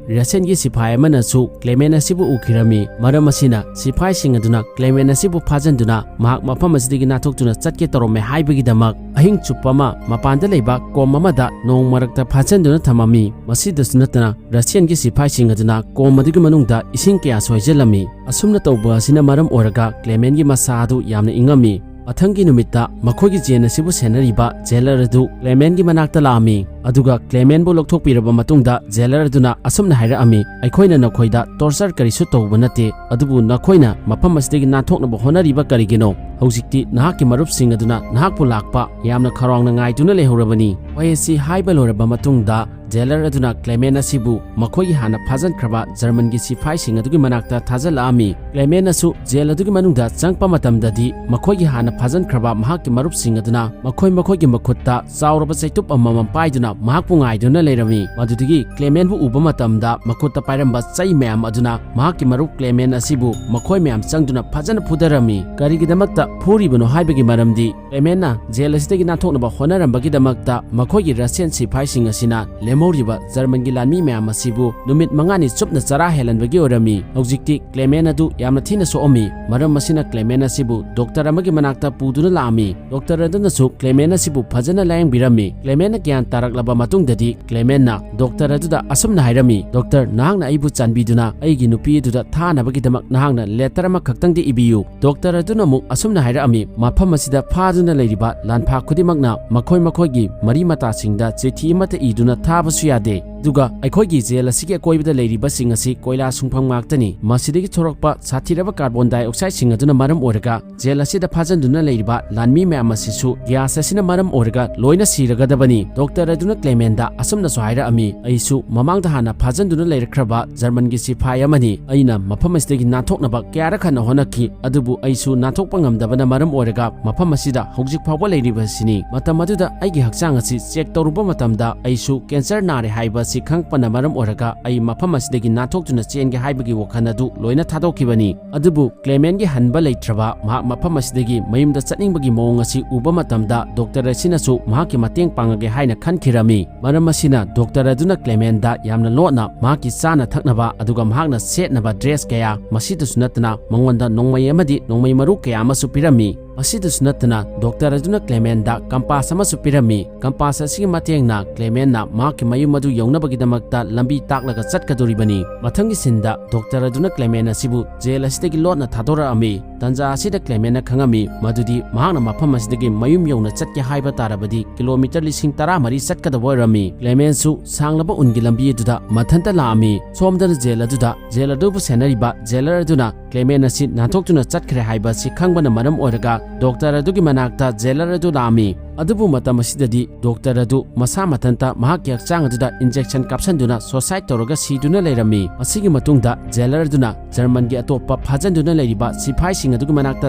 ꯔꯁꯤꯌꯟꯒꯤ ꯁꯤꯐꯥꯏ ꯑꯃꯅꯁꯨ ꯀ꯭ꯂꯦꯃꯦꯟ ꯑꯁꯤꯕꯨ ꯎꯈꯤꯔꯝꯃꯤ꯫ ꯃꯔꯝ ꯑꯁꯤꯅ ꯁꯤꯐꯥꯏꯁꯤꯡ ꯑꯗꯨꯅ ꯀ꯭ꯂꯦꯃꯦꯟ ꯑꯁꯤꯕꯨ ꯐꯥꯖꯤꯟꯗꯨꯅ ꯃꯍꯥꯛ ꯃꯐꯝ ꯑꯁꯤꯗꯒꯤ ꯅꯥꯟꯊꯣꯛꯇꯨꯅ ꯆꯠꯀꯦ ꯇꯧꯔꯝꯃꯦ ꯍꯥꯏꯕꯒꯤꯗꯃꯛ ꯑꯍꯤꯡ ꯆꯨꯞꯄ ꯑꯃ ꯃꯄꯥꯟꯗ ꯂꯩꯕ ꯀꯣꯝ ꯑꯃꯗ ꯅꯣꯡ ꯃꯔꯛꯇ ꯐꯥꯖꯤꯟꯗꯨꯅ ꯊꯝꯃꯝꯃꯤ꯫ ꯃꯁꯤꯗꯁꯨ ꯅꯠꯇꯅ ꯔꯁꯤꯌꯟꯒꯤ ꯁꯤꯐꯥꯏꯁꯤꯡ ꯑꯗꯨꯅ ꯀꯣꯝ ꯑꯗꯨꯒꯤ ꯃꯅꯨꯡꯗ ꯏꯁꯤꯡ ꯀꯌꯥꯁꯨ ꯍꯩꯖꯤꯜꯂꯝꯃꯤ꯫ ꯑꯁꯨꯝꯅ ꯇꯧꯕ ꯑꯁꯤꯅ ꯃꯔꯝ ꯑꯣꯏꯔꯒ ꯀ꯭ꯂꯦꯃꯦꯟꯒꯤ ꯃꯁꯥ ꯑꯗꯨ ꯌꯥꯝꯅ ꯏꯪꯉꯝꯃꯤ꯫ ꯃꯊꯪꯒꯤ ꯅꯨꯃꯤꯠꯇ ꯃꯈꯣꯏꯒꯤ ꯖꯦꯟ ꯑꯁꯤꯕꯨ ꯁꯦꯟꯅꯔꯤꯕ ꯖꯦꯂꯔ ꯑꯗꯨ ꯀ꯭ꯂꯦꯃꯦꯟꯒꯤ ꯃꯅꯥꯛꯇ ꯂꯥꯛꯑꯝꯃꯤ꯫ ꯑꯗꯨꯒ ꯀ꯭ꯂꯦꯃꯦꯟꯕꯨ ꯂꯧꯊꯣꯛꯄꯤꯔꯕ ꯃꯇꯨꯡꯗ ꯖꯦꯂꯔ ꯑꯗꯨꯅ ꯑꯁꯨꯝꯅ ꯍꯥꯏꯔꯛꯑꯝꯃꯤ, "ꯑꯩꯈꯣꯏꯅ ꯅꯈꯣꯏꯗ ꯇꯣꯔꯆꯔ ꯀꯔꯤꯁꯨ ꯇꯧꯕ ꯅꯠꯇꯦ, ꯑꯗꯨꯕꯨ ꯅꯈꯣꯏꯅ ꯃꯐꯝ ꯑꯁꯤꯗꯒꯤ ꯅꯥꯟꯊꯣꯛꯅꯕ ꯍꯣꯠꯅꯔꯤꯕ ꯀꯔꯤꯒꯤꯅꯣ? ꯍꯧꯖꯤꯛꯇꯤ ꯅꯍꯥꯛꯀꯤ ꯃꯔꯨꯞꯁꯤꯡ ꯑꯗꯨꯅ ꯅꯍꯥꯛꯄꯨ ꯂꯥꯛꯄ ꯌꯥꯝꯅ ꯈꯧꯔꯥꯡꯅ ꯉꯥꯏꯗꯨꯅ ꯂꯩꯍꯧꯔꯕꯅꯤ"꯫ ꯋꯥꯍꯩ ꯑꯁꯤ ꯍꯥꯏꯕ ꯂꯣꯏꯔꯕ ꯃꯇꯨꯡꯗ ꯖꯦꯂꯔ ꯑꯗꯨꯅ ꯀ꯭ꯂꯦꯃꯦꯟ ꯑꯁꯤꯕꯨ ꯃꯈꯣꯏꯒꯤ ꯍꯥꯟꯅ ꯐꯥꯖꯤꯟꯈ꯭ꯔꯕ ꯖꯔꯃꯟꯒꯤ ꯁꯤꯐꯥꯏꯁꯤꯡ ꯑꯗꯨꯒꯤ ꯃꯅꯥꯛꯇ ꯊꯥꯖꯤꯜꯂꯛꯑꯝꯃꯤ꯫ ꯀ꯭ꯂꯦꯃꯦꯟ ꯑꯁꯨ ꯖꯦꯜ ꯑꯗꯨꯒꯤ ꯃꯅꯨꯡꯗ ꯆꯪꯉꯛꯄ ꯃꯇꯝꯗꯗꯤ ꯃꯈꯣꯏꯒꯤ ꯍꯥꯟꯅ ꯐꯥꯖꯤꯟꯈ꯭ꯔꯕ ꯃꯍꯥꯛꯀꯤ ꯃꯔꯨꯞꯁꯤꯡ ꯑꯗꯨꯅ ꯃꯈꯣꯏ ꯃꯈꯣꯏꯒꯤ ꯃꯈꯨꯠꯇ ꯆꯥꯎꯔꯕ ꯆꯩꯇꯨꯞ ꯑꯃꯃꯝ ꯄꯥꯏꯗꯨꯅ ꯃꯍꯥꯛꯄꯨ ꯉꯥꯏꯗꯨꯅ ꯂꯩꯔꯝꯃꯤ꯫ ꯃꯗꯨꯗꯒꯤ ꯀ꯭ꯂꯦꯃꯦꯟꯕꯨ ꯎꯕ ꯃꯇꯝꯗ ꯃꯈꯨꯠꯇ ꯄꯥꯏꯔꯝꯕ ꯆꯩ ꯃꯌꯥꯝ ꯑꯗꯨꯅ ꯃꯍꯥꯛꯀꯤ ꯃꯔꯨꯞ ꯀ꯭ꯂꯦꯃꯦꯟ ꯑꯁꯤꯕꯨ ꯃꯈꯣꯏ ꯃꯌꯥꯝ ꯆꯪꯗꯨꯅ ꯐꯖꯅ ꯐꯨꯗꯔꯝꯃꯤ꯫ ꯀꯔꯤꯒꯤꯗꯃꯛꯇ ꯐꯨꯔꯤꯕꯅꯣ ꯍꯥꯏꯕꯒꯤ ꯃꯔꯝꯗꯤ ꯀ꯭ꯂꯦꯃꯦꯟꯅ ꯖꯦꯜ ꯑꯁꯤꯗꯒꯤ ꯅꯥꯟꯊꯣꯛꯅꯕ ꯍꯣꯠꯅꯔꯝꯕꯒꯤꯗꯃꯛꯇ ꯃꯈꯣꯏꯒꯤ ꯔꯁꯤꯌꯟ ꯁꯤꯐꯥꯏꯁꯤꯡ ꯑꯁꯤꯅ ꯂꯦꯝꯍꯧꯔꯤꯕ ꯖꯔꯃꯟꯒꯤ ꯂꯥꯟꯃꯤ ꯃꯌꯥꯝ ꯑꯁꯤꯕꯨ ꯅꯨꯃꯤꯠ ꯃꯉꯥꯅꯤ ꯆꯨꯞꯅ ꯆꯔꯥ ꯍꯦꯜꯍꯟꯕꯒꯤ ꯑꯣꯏꯔꯝꯃꯤ꯫ ꯍꯧꯖꯤꯛꯇꯤ ꯀ꯭ꯂꯦꯃꯦꯟ ꯑꯗꯨ ꯌꯥꯝꯅ ꯊꯤꯅ ꯁꯣꯛꯑꯝꯃꯤ꯫ ꯃꯔꯝ ꯑꯁꯤꯅ ꯀ꯭ꯂꯦꯃꯦꯟ ꯑꯁꯤꯕꯨ ꯗꯣꯛꯇꯔ ꯑꯃꯒꯤ ꯃꯅꯥꯛꯇ ꯄꯨꯗꯨꯅ ꯂꯥꯛꯑꯝꯃꯤ꯫ ꯗꯣꯛꯇꯔ ꯑꯗꯨꯅꯁꯨ ꯀ꯭ꯂꯦꯃꯦꯟ ꯑꯁꯤꯕꯨ ꯐꯖꯅ ꯂꯥꯌꯦꯡꯕꯤꯔꯝꯃꯤ꯫ ꯀ꯭ꯂꯦꯃꯦꯟꯅ ꯒ꯭ꯌꯥꯟ ꯇꯥꯔꯛꯂꯕ ꯃꯇꯨꯡꯗꯗꯤ ꯀ꯭ꯂꯦꯃꯦꯟꯅ ꯗꯣꯛꯇꯔ ꯑꯗꯨꯗ ꯑꯁꯨꯝꯅ ꯍꯥꯏꯔꯝꯃꯤ, "ꯗꯣꯛꯇꯔ, ꯅꯍꯥꯛꯅ ꯑꯩꯕꯨ ꯆꯥꯟꯕꯤꯗꯨꯅ ꯑꯩꯒꯤ ꯅꯨꯄꯤ ꯑꯗꯨꯗ ꯊꯥꯅꯕꯒꯤꯗꯃꯛ ꯅꯍꯥꯛꯅ ꯂꯦꯇꯔ ꯑꯃꯈꯛꯇꯪꯗꯤ ꯏꯕꯤꯌꯨ"꯫ ꯗꯣꯛꯇꯔ ꯑꯗꯨꯅ ꯑꯃꯨꯛ ꯑꯁꯨꯝꯅ ꯍꯥꯏꯔꯛꯑꯝꯃꯤ, "ꯃꯐꯝ ꯑꯁꯤꯗ ꯐꯥꯗꯨꯅ ꯂꯩꯔꯤꯕ ꯂꯥꯟꯐꯥ ꯈꯨꯗꯤꯡꯃꯛꯅ ꯃꯈꯣꯏ ꯃꯈꯣꯏꯒꯤ ꯃꯔꯤ ꯃꯇꯥꯁꯤꯡꯗ ꯆꯤꯊꯤ ꯑꯃꯠꯇ ꯏꯗꯨꯅ ꯊꯥꯕꯁꯨ ꯌꯥꯗꯦ"꯫ ꯑꯗꯨꯒ ꯑꯩꯈꯣꯏꯒꯤ ꯖꯦꯜ ꯑꯁꯤꯒꯤ ꯑꯀꯣꯏꯕꯗ ꯂꯩꯔꯤꯕꯁꯤꯡ ꯑꯁꯤ ꯀꯣꯏꯂꯥ ꯁꯨꯡꯐꯝ ꯉꯥꯛꯇꯅꯤ꯫ ꯃꯁꯤꯗꯒꯤ ꯊꯣꯔꯛꯄ ꯁꯥꯊꯤꯔꯕ ꯀꯥꯔꯕꯣꯟ ꯗꯥꯏꯑꯣꯛꯁꯥꯏꯗꯁꯤꯡ ꯑꯗꯨꯅ ꯃꯔꯝ ꯑꯣꯏꯔꯒ ꯖꯦꯜ ꯑꯁꯤꯗ ꯐꯥꯖꯤꯟꯗꯨꯅ ꯂꯩꯔꯤꯕ ꯂꯥꯟꯃꯤ ꯃꯌꯥꯝ ꯑꯁꯤꯁꯨ ꯒ꯭ꯌꯥꯁ ꯑꯁꯤꯅ ꯃꯔꯝ ꯑꯣꯏꯔꯒ ꯂꯣꯏꯅ ꯁꯤꯔꯒꯗꯕꯅꯤ꯫ ꯗꯣꯛꯇꯔ ꯑꯗꯨꯅ ꯀ꯭ꯂꯦꯃꯦꯟꯗ ꯑꯁꯨꯝꯅꯁꯨ ꯍꯥꯏꯔꯛꯑꯝꯃꯤ, "ꯑꯩꯁꯨ ꯃꯃꯥꯡꯗ ꯍꯥꯟꯅ ꯐꯥꯖꯤꯟꯗꯨꯅ ꯂꯩꯔꯛꯈ꯭ꯔꯕ ꯖꯔꯃꯟꯒꯤ ꯁꯤꯐꯥꯏ ꯑꯃꯅꯤ꯫ ꯑꯩꯅ ꯃꯐꯝ ꯑꯁꯤꯗꯒꯤ ꯅꯥꯟꯊꯣꯛꯅꯕ ꯀꯌꯥꯔꯛ ꯍꯟꯅ ꯍꯣꯠꯅꯈꯤ, ꯑꯗꯨꯕꯨ ꯑꯩꯁꯨ ꯅꯥꯟꯊꯣꯛꯄ ꯉꯝꯗꯕꯅ ꯃꯔꯝ ꯑꯣꯏꯔꯒ ꯃꯐꯝ ꯑꯁꯤꯗ ꯍꯧꯖꯤꯛ ꯐꯥꯎꯕ ꯂꯩꯔꯤꯕꯁꯤꯅꯤ꯫ ꯃꯇꯝ ꯑꯗꯨꯗ ꯑꯩꯒꯤ ꯍꯛꯆꯥꯡ ꯑꯁꯤ ꯆꯦꯛ ꯇꯧꯔꯨꯕ ꯃꯇꯝꯗ ꯑꯩꯁꯨ ꯀꯦꯟꯁꯔ ꯅꯥꯔꯦ ꯍꯥꯏꯕ ꯑꯁꯤ ꯈꯪꯂꯛꯄꯅ ꯃꯔꯝ ꯑꯣꯏꯔꯒ ꯑꯩ ꯃꯐꯝ ꯑꯁꯤꯗꯒꯤ ꯅꯥꯟꯊꯣꯛꯇꯨꯅ ꯆꯦꯟꯒꯦ ꯍꯥꯏꯕꯒꯤ ꯋꯥꯈꯜ ꯑꯗꯨ ꯂꯣꯏꯅ ꯊꯥꯗꯣꯛꯈꯤꯕꯅꯤ꯫" ꯑꯗꯨꯕꯨ ꯀ꯭ꯂꯦꯃꯦꯟꯒꯤ ꯍꯟꯕ ꯂꯩꯇ꯭ꯔꯕ ꯃꯍꯥꯛ ꯃꯐꯝ ꯑꯁꯤꯗꯒꯤ ꯃꯌꯨꯝꯗ ꯆꯠꯅꯤꯡꯕꯒꯤ ꯃꯑꯣꯡ ꯑꯁꯤ ꯎꯕ ꯃꯇꯝꯗ ꯗꯣꯛꯇꯔ ꯑꯁꯤꯅꯁꯨ ꯃꯍꯥꯛꯀꯤ ꯃꯇꯦꯡ ꯄꯥꯡꯉꯒꯦ ꯍꯥꯏꯅ ꯈꯟꯈꯤꯔꯝꯃꯤ꯫ ꯃꯔꯝ ꯑꯁꯤꯅ ꯗꯣꯛꯇꯔ ꯑꯗꯨꯅ ꯀ꯭ꯂꯦꯃꯦꯟꯗ ꯌꯥꯝꯅ ꯂꯣꯠꯅ ꯃꯍꯥꯛꯀꯤ ꯆꯥꯅ ꯊꯛꯅꯕ ꯑꯗꯨꯒ ꯃꯍꯥꯛꯅ ꯁꯦꯠꯅꯕ ꯗ꯭ꯔꯦꯁ ꯀꯌꯥ, ꯃꯁꯤꯗꯁꯨ ꯅꯠꯇꯅ ꯃꯉꯣꯟꯗ ꯅꯣꯡꯃꯩ ꯑꯃꯗꯤ ꯅꯣꯡꯃꯩ ꯃꯔꯨ ꯀꯌꯥ ꯑꯃꯁꯨ ꯄꯤꯔꯝꯃꯤ꯫ ꯃꯁꯤꯗꯁꯨ ꯅꯠꯇꯅ ꯗꯣꯛꯇꯔ ꯑꯗꯨꯅ ꯀ꯭ꯂꯦꯃꯦꯟꯗ ꯀꯝꯄꯥꯁ ꯑꯃꯁꯨ ꯄꯤꯔꯝꯃꯤ꯫ ꯀꯝꯄꯥꯁ ꯑꯁꯤꯒꯤ ꯃꯇꯦꯡꯅ ꯀ꯭ꯂꯦꯃꯦꯟꯅ ꯃꯍꯥꯛꯀꯤ ꯃꯌꯨꯝ ꯑꯗꯨ ꯌꯧꯅꯕꯒꯤꯗꯃꯛꯇ ꯂꯝꯕꯤ ꯇꯥꯛꯂꯒ ꯆꯠꯀꯗꯧꯔꯤꯕꯅꯤ꯫ ꯃꯊꯪꯒꯤ ꯁꯤꯟꯗ ꯗꯣꯛꯇꯔ ꯑꯗꯨꯅ ꯀ꯭ꯂꯦꯃꯦꯟ ꯑꯁꯤꯕꯨ ꯖꯦꯜ ꯑꯁꯤꯗꯒꯤ ꯂꯣꯠꯅ ꯊꯥꯗꯣꯔꯛꯑꯝꯃꯤ꯫ ꯇꯟꯖꯥ ꯑꯁꯤꯗ ꯀ꯭ꯂꯦꯃꯦꯟꯅ ꯈꯪꯉꯝꯃꯤ ꯃꯗꯨꯗꯤ ꯃꯍꯥꯛꯅ ꯃꯐꯝ ꯑꯁꯤꯗꯒꯤ ꯃꯌꯨꯝ ꯌꯧꯅ ꯆꯠꯀꯦ ꯍꯥꯏꯕ ꯇꯥꯔꯕꯗꯤ ꯀꯤꯂꯣꯃꯤꯇꯔ ꯂꯤꯁꯤꯡ ꯇꯔꯥ ꯃꯔꯤ ꯆꯠꯀꯗꯕ ꯑꯣꯏꯔꯝꯃꯤ꯫ ꯀ꯭ꯂꯦꯃꯦꯟꯁꯨ ꯁꯥꯡꯂꯕ ꯎꯟꯒꯤ ꯂꯝꯕꯤ ꯑꯗꯨꯗ ꯃꯊꯟꯇ ꯂꯥꯛꯑꯝꯃꯤ꯫ ꯁꯣꯝꯗꯅ ꯖꯦꯜ ꯑꯗꯨꯗ ꯖꯦꯂꯔ ꯑꯗꯨꯕꯨ ꯁꯦꯟꯅꯔꯤꯕ ꯖꯦꯂꯔ ꯑꯗꯨꯅ ꯀ꯭ꯂꯦꯃꯦꯟ ꯑꯁꯤ ꯅꯥꯟꯊꯣꯛꯇꯨꯅ ꯆꯠꯈ꯭ꯔꯦ ꯍꯥꯏꯕ ꯑꯁꯤ ꯈꯪꯕꯅ ꯃꯔꯝ ꯑꯣꯏꯔꯒ ꯗꯣꯛꯇꯔ ꯑꯗꯨꯒꯤ ꯃꯅꯥꯛꯇ ꯖꯦꯂꯔ ꯑꯗꯨ ꯂꯥꯛꯑꯝꯃꯤ꯫ ꯑꯗꯨꯕꯨ ꯃꯇꯝ ꯑꯁꯤꯗꯗꯤ ꯗꯣꯛꯇꯔ ꯑꯗꯨ ꯃꯁꯥ ꯃꯊꯟꯇ ꯃꯍꯥꯛꯀꯤ ꯍꯛꯆꯥꯡ ꯑꯗꯨꯗ ꯏꯟꯖꯦꯛꯁꯟ ꯀꯥꯞꯁꯟꯗꯨꯅ ꯁꯣꯁꯥꯏꯠ ꯇꯧꯔꯒ ꯁꯤꯗꯨꯅ ꯂꯩꯔꯝꯃꯤ꯫ ꯃꯁꯤꯒꯤ ꯃꯇꯨꯡꯗ ꯖꯦꯂꯔ ꯑꯗꯨꯅ ꯖꯔꯃꯟꯒꯤ ꯑꯇꯣꯞꯄ ꯐꯥꯖꯟꯗꯨꯅ ꯂꯩꯔꯤꯕ ꯁꯤꯐꯥꯏꯁꯤꯡ ꯑꯗꯨꯒꯤ ꯃꯅꯥꯛꯇ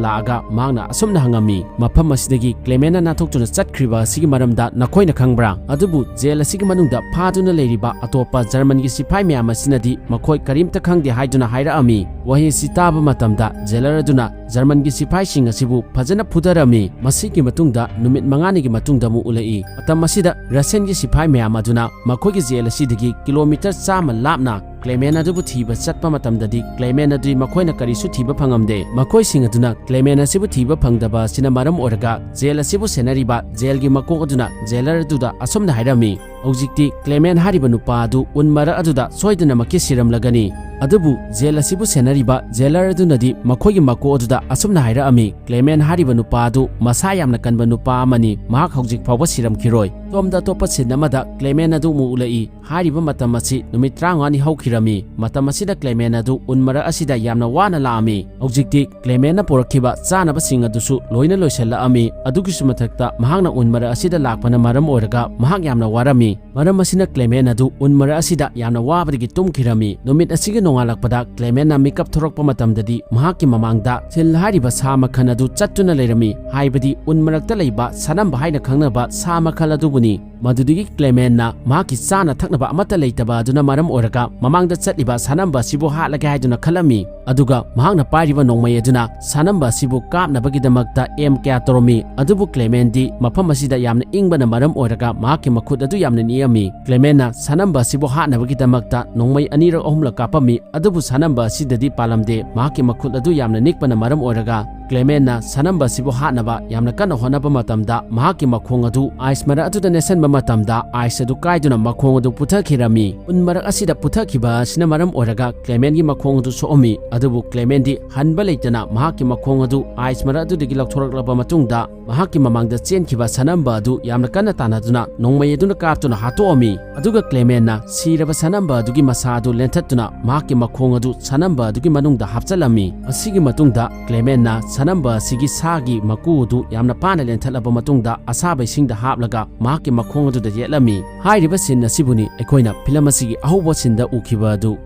ꯂꯥꯛꯑꯒ ꯃꯍꯥꯛꯅ ꯑꯁꯨꯝꯅ ꯍꯪꯉꯝꯃꯤ, "ꯃꯐꯝ ꯑꯁꯤꯗꯒꯤ ꯀ꯭ꯂꯦꯃꯦꯟꯅ ꯅꯥꯟꯊꯣꯛꯇꯨꯅ ꯆꯠꯈ꯭ꯔꯤꯕ ꯑꯁꯤꯒꯤ ꯃꯔꯝꯗ ꯅꯈꯣꯏꯅ ꯈꯪꯕ꯭ꯔꯥ?" ꯑꯗꯨꯕꯨ ꯖꯦꯜ ꯑꯁꯤꯒꯤ ꯃꯅꯨꯡꯗ ꯐꯥꯗꯨꯅ ꯂꯩꯔꯤꯕ ꯑꯇꯣꯞꯄ ꯖꯔꯃꯟꯒꯤ ꯁꯤꯐꯥꯏ ꯃꯌꯥꯝ ꯑꯁꯤꯅꯗꯤ ꯃꯈꯣꯏ ꯀꯔꯤꯝꯇ ꯈꯪꯗꯦ ꯍꯥꯏꯗꯨꯅ ꯍꯥꯏꯔꯛꯑꯝꯃꯤ꯫ ꯋꯥꯍꯩ ꯑꯁꯤ ꯇꯥꯕ ꯃꯇꯝꯗ ꯖꯦꯂꯔ ꯑꯗꯨꯅ ꯖꯔꯃꯟꯒꯤ ꯁꯤꯐꯥꯏꯁꯤꯡ ꯑꯁꯤꯕꯨ ꯐꯖꯅ ꯐꯨꯊꯔꯝꯃꯤ꯫ ꯃꯁꯤꯒꯤ ꯃꯇꯨꯡꯗ ꯅꯨꯃꯤꯠ ꯃꯉꯥꯅꯤꯒꯤ ꯃꯇꯨꯡꯗ ꯑꯃꯨꯛ ꯎꯠꯂꯛꯏ꯫ ꯃꯇꯝ ꯑꯁꯤꯗ ꯔꯁꯤꯌꯟꯒꯤ ꯁꯤꯐꯥꯏ ꯃꯌꯥꯝ ꯑꯗꯨꯅ ꯃꯈꯣꯏꯒꯤ ꯖꯦꯜ ꯑꯁꯤꯗꯒꯤ ꯀꯤꯂꯣꯃꯤꯇꯔ ꯆꯥꯝꯃ ꯂꯥꯞꯅ ꯀ꯭ꯂꯦꯃꯦꯟ ꯑꯗꯨꯕꯨ ꯊꯤꯕ ꯆꯠꯄ ꯃꯇꯝꯗꯗꯤ ꯀ꯭ꯂꯦꯃꯦꯟ ꯑꯗꯨꯗꯤ ꯃꯈꯣꯏꯅ ꯀꯔꯤꯁꯨ ꯊꯤꯕ ꯐꯪꯉꯝꯗꯦ꯫ ꯃꯈꯣꯏꯁꯤꯡ ꯑꯗꯨꯅ ꯀ꯭ꯂꯦꯃꯦꯟ ꯑꯁꯤꯕꯨ ꯊꯤꯕ ꯐꯪꯗꯕ ꯑꯁꯤꯅ ꯃꯔꯝ ꯑꯣꯏꯔꯒ ꯖꯦꯜ ꯑꯁꯤꯕꯨ ꯁꯦꯟꯅꯔꯤꯕ ꯖꯦꯜꯒꯤ ꯃꯀꯣꯛ ꯑꯗꯨꯅ ꯖꯦꯂꯔ ꯑꯗꯨꯗ ꯑꯁꯨꯝꯅ ꯍꯥꯏꯔꯝꯃꯤ, "ꯍꯧꯖꯤꯛꯇꯤ ꯀ꯭ꯂꯦꯃꯦꯟ ꯍꯥꯏꯔꯤꯕ ꯅꯨꯄꯥ ꯑꯗꯨ ꯎꯟ ꯃꯔꯛ ꯑꯗꯨꯗ ꯁꯣꯏꯗꯅꯃꯛꯀꯤ ꯁꯤꯔꯝꯂꯒꯅꯤ"꯫ ꯑꯗꯨꯕꯨ ꯖꯦꯜ ꯑꯁꯤꯕꯨ ꯁꯦꯟꯅꯔꯤꯕ ꯖꯦꯂꯔ ꯑꯗꯨꯅꯗꯤ ꯃꯈꯣꯏꯒꯤ ꯃꯀꯣꯛ ꯑꯗꯨꯗ ꯑꯁꯨꯝꯅ ꯍꯥꯏꯔꯛꯑꯝꯃꯤ, "ꯀ꯭ꯂꯦꯃꯦꯟ ꯍꯥꯏꯔꯤꯕ ꯅꯨꯄꯥ ꯑꯗꯨ ꯃꯁꯥ ꯌꯥꯝꯅ ꯀꯟꯕ ꯅꯨꯄꯥ ꯑꯃꯅꯤ, ꯃꯍꯥꯛ ꯍꯧꯖꯤꯛ ꯐꯥꯎꯕ ꯁꯤꯔꯝꯈꯤꯔꯣꯏ"꯫ ꯁꯣꯝꯗ ꯑꯇꯣꯞꯄ ꯁꯤꯟ ꯑꯃꯗ ꯀ꯭ꯂꯦꯃꯦꯟ ꯑꯗꯨ ꯑꯃꯨꯛ ꯎꯠꯂꯛꯏ꯫ ꯍꯥꯏꯔꯤꯕ ꯃꯇꯝ ꯑꯁꯤ ꯅꯨꯃꯤꯠ ꯇꯔꯥꯃꯉꯥꯅꯤ ꯍꯧꯈꯤꯔꯝꯃꯤ꯫ ꯃꯇꯝ ꯑꯁꯤꯗ ꯀ꯭ꯂꯦꯃꯦꯟ ꯑꯗꯨ ꯎꯟ ꯃꯔꯛ ꯑꯁꯤꯗ ꯌꯥꯝꯅ ꯋꯥꯅ ꯂꯥꯛꯑꯝꯃꯤ꯫ ꯍꯧꯖꯤꯛꯇꯤ ꯀ꯭ꯂꯦꯃꯦꯟꯅ ꯄꯨꯔꯛꯈꯤꯕ ꯆꯥꯅꯕꯁꯤꯡ ꯑꯗꯨꯁꯨ ꯂꯣꯏꯅ ꯂꯣꯏꯁꯤꯜꯂꯛꯑꯝꯃꯤ꯫ ꯑꯗꯨꯒꯤꯁꯨ ꯃꯊꯛꯇ ꯃꯍꯥꯛꯅ ꯎꯟ ꯃꯔꯛ ꯑꯁꯤꯗ ꯂꯥꯛꯄꯅ ꯃꯔꯝ ꯑꯣꯏꯔꯒ ꯃꯍꯥꯛ ꯌꯥꯝꯅ ꯋꯥꯔꯝꯃꯤ꯫ ꯃꯔꯝ ꯑꯁꯤꯅ ꯀ꯭ꯂꯦꯃꯦꯟ ꯑꯗꯨ ꯎꯟ ꯃꯔꯛ ꯑꯁꯤꯗ ꯌꯥꯝꯅ ꯋꯥꯕꯗꯒꯤ ꯇꯨꯝꯈꯤꯔꯝꯃꯤ꯫ ꯅꯨꯃꯤꯠ ꯑꯁꯤꯒꯤ ꯅꯣꯡꯉꯥꯜꯂꯛꯄꯗ ꯀ꯭ꯂꯦꯃꯦꯟꯅ ꯃꯤꯀꯞ ꯊꯣꯔꯛꯄ ꯃꯇꯝꯗꯗꯤ ꯃꯍꯥꯛꯀꯤ ꯃꯃꯥꯡꯗ ꯁꯤꯜ ꯍꯥꯏꯔꯤꯕ ꯁꯥ ꯃꯈꯜ ꯑꯗꯨ ꯆꯠꯇꯨꯅ ꯂꯩꯔꯝꯃꯤ, ꯍꯥꯏꯕꯗꯤ ꯎꯟ ꯃꯔꯛꯇ ꯂꯩꯕ ꯁꯥꯅꯝꯕ ꯍꯥꯏꯅ ꯈꯪꯅꯕ ꯁꯥ ꯃꯈꯜ ꯑꯗꯨꯕꯨꯅꯤ꯫ ꯃꯗꯨꯗꯒꯤ ꯀ꯭ꯂꯦꯃꯦꯟꯅ ꯃꯍꯥꯛꯀꯤ ꯆꯥꯅ ꯊꯛꯅꯕ ꯑꯃꯠꯇ ꯂꯩꯇꯕ ꯑꯗꯨꯅ ꯃꯔꯝ ꯑꯣꯏꯔꯒ ꯃꯃꯥꯡꯗ ꯆꯠꯂꯤꯕ ꯁꯥꯅꯝꯕ ꯑꯁꯤꯕꯨ ꯍꯥꯠꯂꯒꯦ ꯍꯥꯏꯗꯨꯅ ꯈꯜꯂꯝꯃꯤ꯫ ꯑꯗꯨꯒ ꯃꯍꯥꯛꯅ ꯄꯥꯏꯔꯤꯕ ꯅꯣꯡꯃꯩ ꯑꯗꯨꯅ ꯁꯥꯅꯝꯕ ꯑꯁꯤꯕꯨ ꯀꯥꯞꯅꯕꯒꯤꯗꯃꯛꯇ ꯑꯦꯝ ꯀꯌꯥ ꯇꯧꯔꯝꯃꯤ꯫ ꯑꯗꯨꯕꯨ ꯀ꯭ꯂꯦꯃꯦꯟꯗꯤ ꯃꯐꯝ ꯑꯁꯤꯗ ꯌꯥꯝꯅ ꯏꯪꯕꯅ ꯃꯔꯝ ꯑꯣꯏꯔꯒ ꯃꯍꯥꯛꯀꯤ ꯃꯈꯨꯠ ꯑꯗꯨ ꯌꯥꯝꯅ ꯅꯤꯛꯑꯝꯃꯤ꯫ ꯀ꯭ꯂꯦꯃꯦꯟꯅ ꯁꯥꯅꯝꯕ ꯑꯁꯤꯕꯨ ꯍꯥꯠꯅꯕꯒꯤꯗꯃꯛꯇ ꯅꯣꯡꯃꯩ ꯑꯅꯤꯔꯛ ꯑꯍꯨꯝꯂꯛ ꯀꯥꯞꯄꯝꯃꯤ꯫ ꯑꯗꯨꯕꯨ ꯁꯥꯅꯝꯕ ꯑꯁꯤꯗꯗꯤ ꯄꯥꯜꯂꯝꯗꯦ꯫ ꯃꯍꯥꯛꯀꯤ ꯃꯈꯨꯠ ꯑꯗꯨ ꯌꯥꯝꯅ ꯅꯤꯛꯄꯅ ꯃꯔꯝ ꯑꯣꯏꯔꯒ ꯀ꯭ꯂꯦꯃꯦꯟꯅ ꯁꯥꯅꯝꯕ ꯑꯁꯤꯕꯨ ꯍꯥꯠꯅꯕ ꯌꯥꯝꯅ ꯀꯟꯅ ꯍꯣꯠꯅꯕ ꯃꯇꯝꯗ ꯃꯍꯥꯛꯀꯤ ꯃꯈꯣꯡ ꯑꯗꯨ ꯑꯥꯏꯁ ꯃꯔꯛ ꯑꯗꯨꯗ ꯅꯦꯠꯁꯟꯕ ꯃꯇꯝꯗ ꯑꯥꯏꯁ ꯑꯗꯨ ꯀꯥꯏꯗꯨꯅ ꯃꯈꯣꯡ ꯑꯗꯨ ꯄꯨꯊꯈꯤꯔꯝꯃꯤ꯫ ꯎꯟ ꯃꯔꯛ ꯑꯁꯤꯗ ꯄꯨꯊꯈꯤꯕ ꯑꯁꯤꯅ ꯃꯔꯝ ꯑꯣꯏꯔꯒ ꯀ꯭ꯂꯦꯃꯦꯟꯒꯤ ꯃꯈꯣꯡ ꯑꯗꯨ ꯁꯣꯛꯑꯝꯃꯤ꯫ ꯑꯗꯨꯕꯨ ꯀ꯭ꯂꯦꯃꯦꯟꯗꯤ ꯍꯟꯕ ꯂꯩꯇꯅ ꯃꯍꯥꯛꯀꯤ ꯃꯈꯣꯡ ꯑꯗꯨ ꯑꯥꯏꯁ ꯃꯔꯛ ꯑꯗꯨꯗꯒꯤ ꯂꯧꯊꯣꯔꯛꯂꯕ ꯃꯇꯨꯡꯗ ꯃꯍꯥꯛꯀꯤ ꯃꯃꯥꯡꯗ ꯆꯦꯟꯈꯤꯕ ꯁꯥꯅꯝꯕ ꯑꯗꯨ ꯌꯥꯝꯅ ꯀꯟꯅ ꯇꯥꯟꯅꯗꯨꯅ ꯅꯣꯡꯃꯩ ꯑꯗꯨꯅ ꯀꯥꯞꯇꯨꯅ ꯍꯥꯠꯇꯣꯛꯑꯝꯃꯤ꯫ ꯑꯗꯨꯒ ꯀ꯭ꯂꯦꯃꯦꯟꯅ ꯁꯤꯔꯕ ꯁꯥꯅꯝꯕ ꯑꯗꯨꯒꯤ ꯃꯁꯥ ꯑꯗꯨ ꯂꯦꯟꯊꯠꯇꯨꯅ ꯃꯍꯥꯛꯀꯤ ꯃꯈꯣꯡ ꯑꯗꯨ ꯁꯥꯅꯝꯕ ꯑꯗꯨꯒꯤ ꯃꯅꯨꯡꯗ ꯍꯥꯞꯆꯤꯜꯂꯝꯃꯤ꯫ ꯑꯁꯤꯒꯤ ꯃꯇꯨꯡꯗ ꯀ꯭ꯂꯦꯃꯦꯟꯅ ꯁꯥꯅꯝꯕ ꯑꯁꯤꯒꯤ ꯁꯥꯒꯤ ꯃꯀꯨ ꯑꯗꯨ ꯌꯥꯝꯅ ꯄꯥꯅ ꯂꯦꯟꯊꯠꯂꯕ ꯃꯇꯨꯡꯗ ꯑꯁꯥꯕ ꯏꯁꯤꯡꯗ ꯍꯥꯞꯂꯒ ꯃꯍꯥꯛꯀꯤ ꯃꯈꯣꯡ ꯑꯗꯨꯗ ꯌꯦꯠꯂꯝꯃꯤ꯫ ꯍꯥꯏꯔꯤꯕ ꯁꯤꯟ ꯑꯁꯤꯕꯨꯅꯤ ꯑꯩꯈꯣꯏꯅ ꯐꯤꯂꯝ ꯑꯁꯤꯒꯤ ꯑꯍꯧꯕ ꯁꯤꯟꯗ ꯎꯈꯤꯕ ꯑꯗꯨ꯫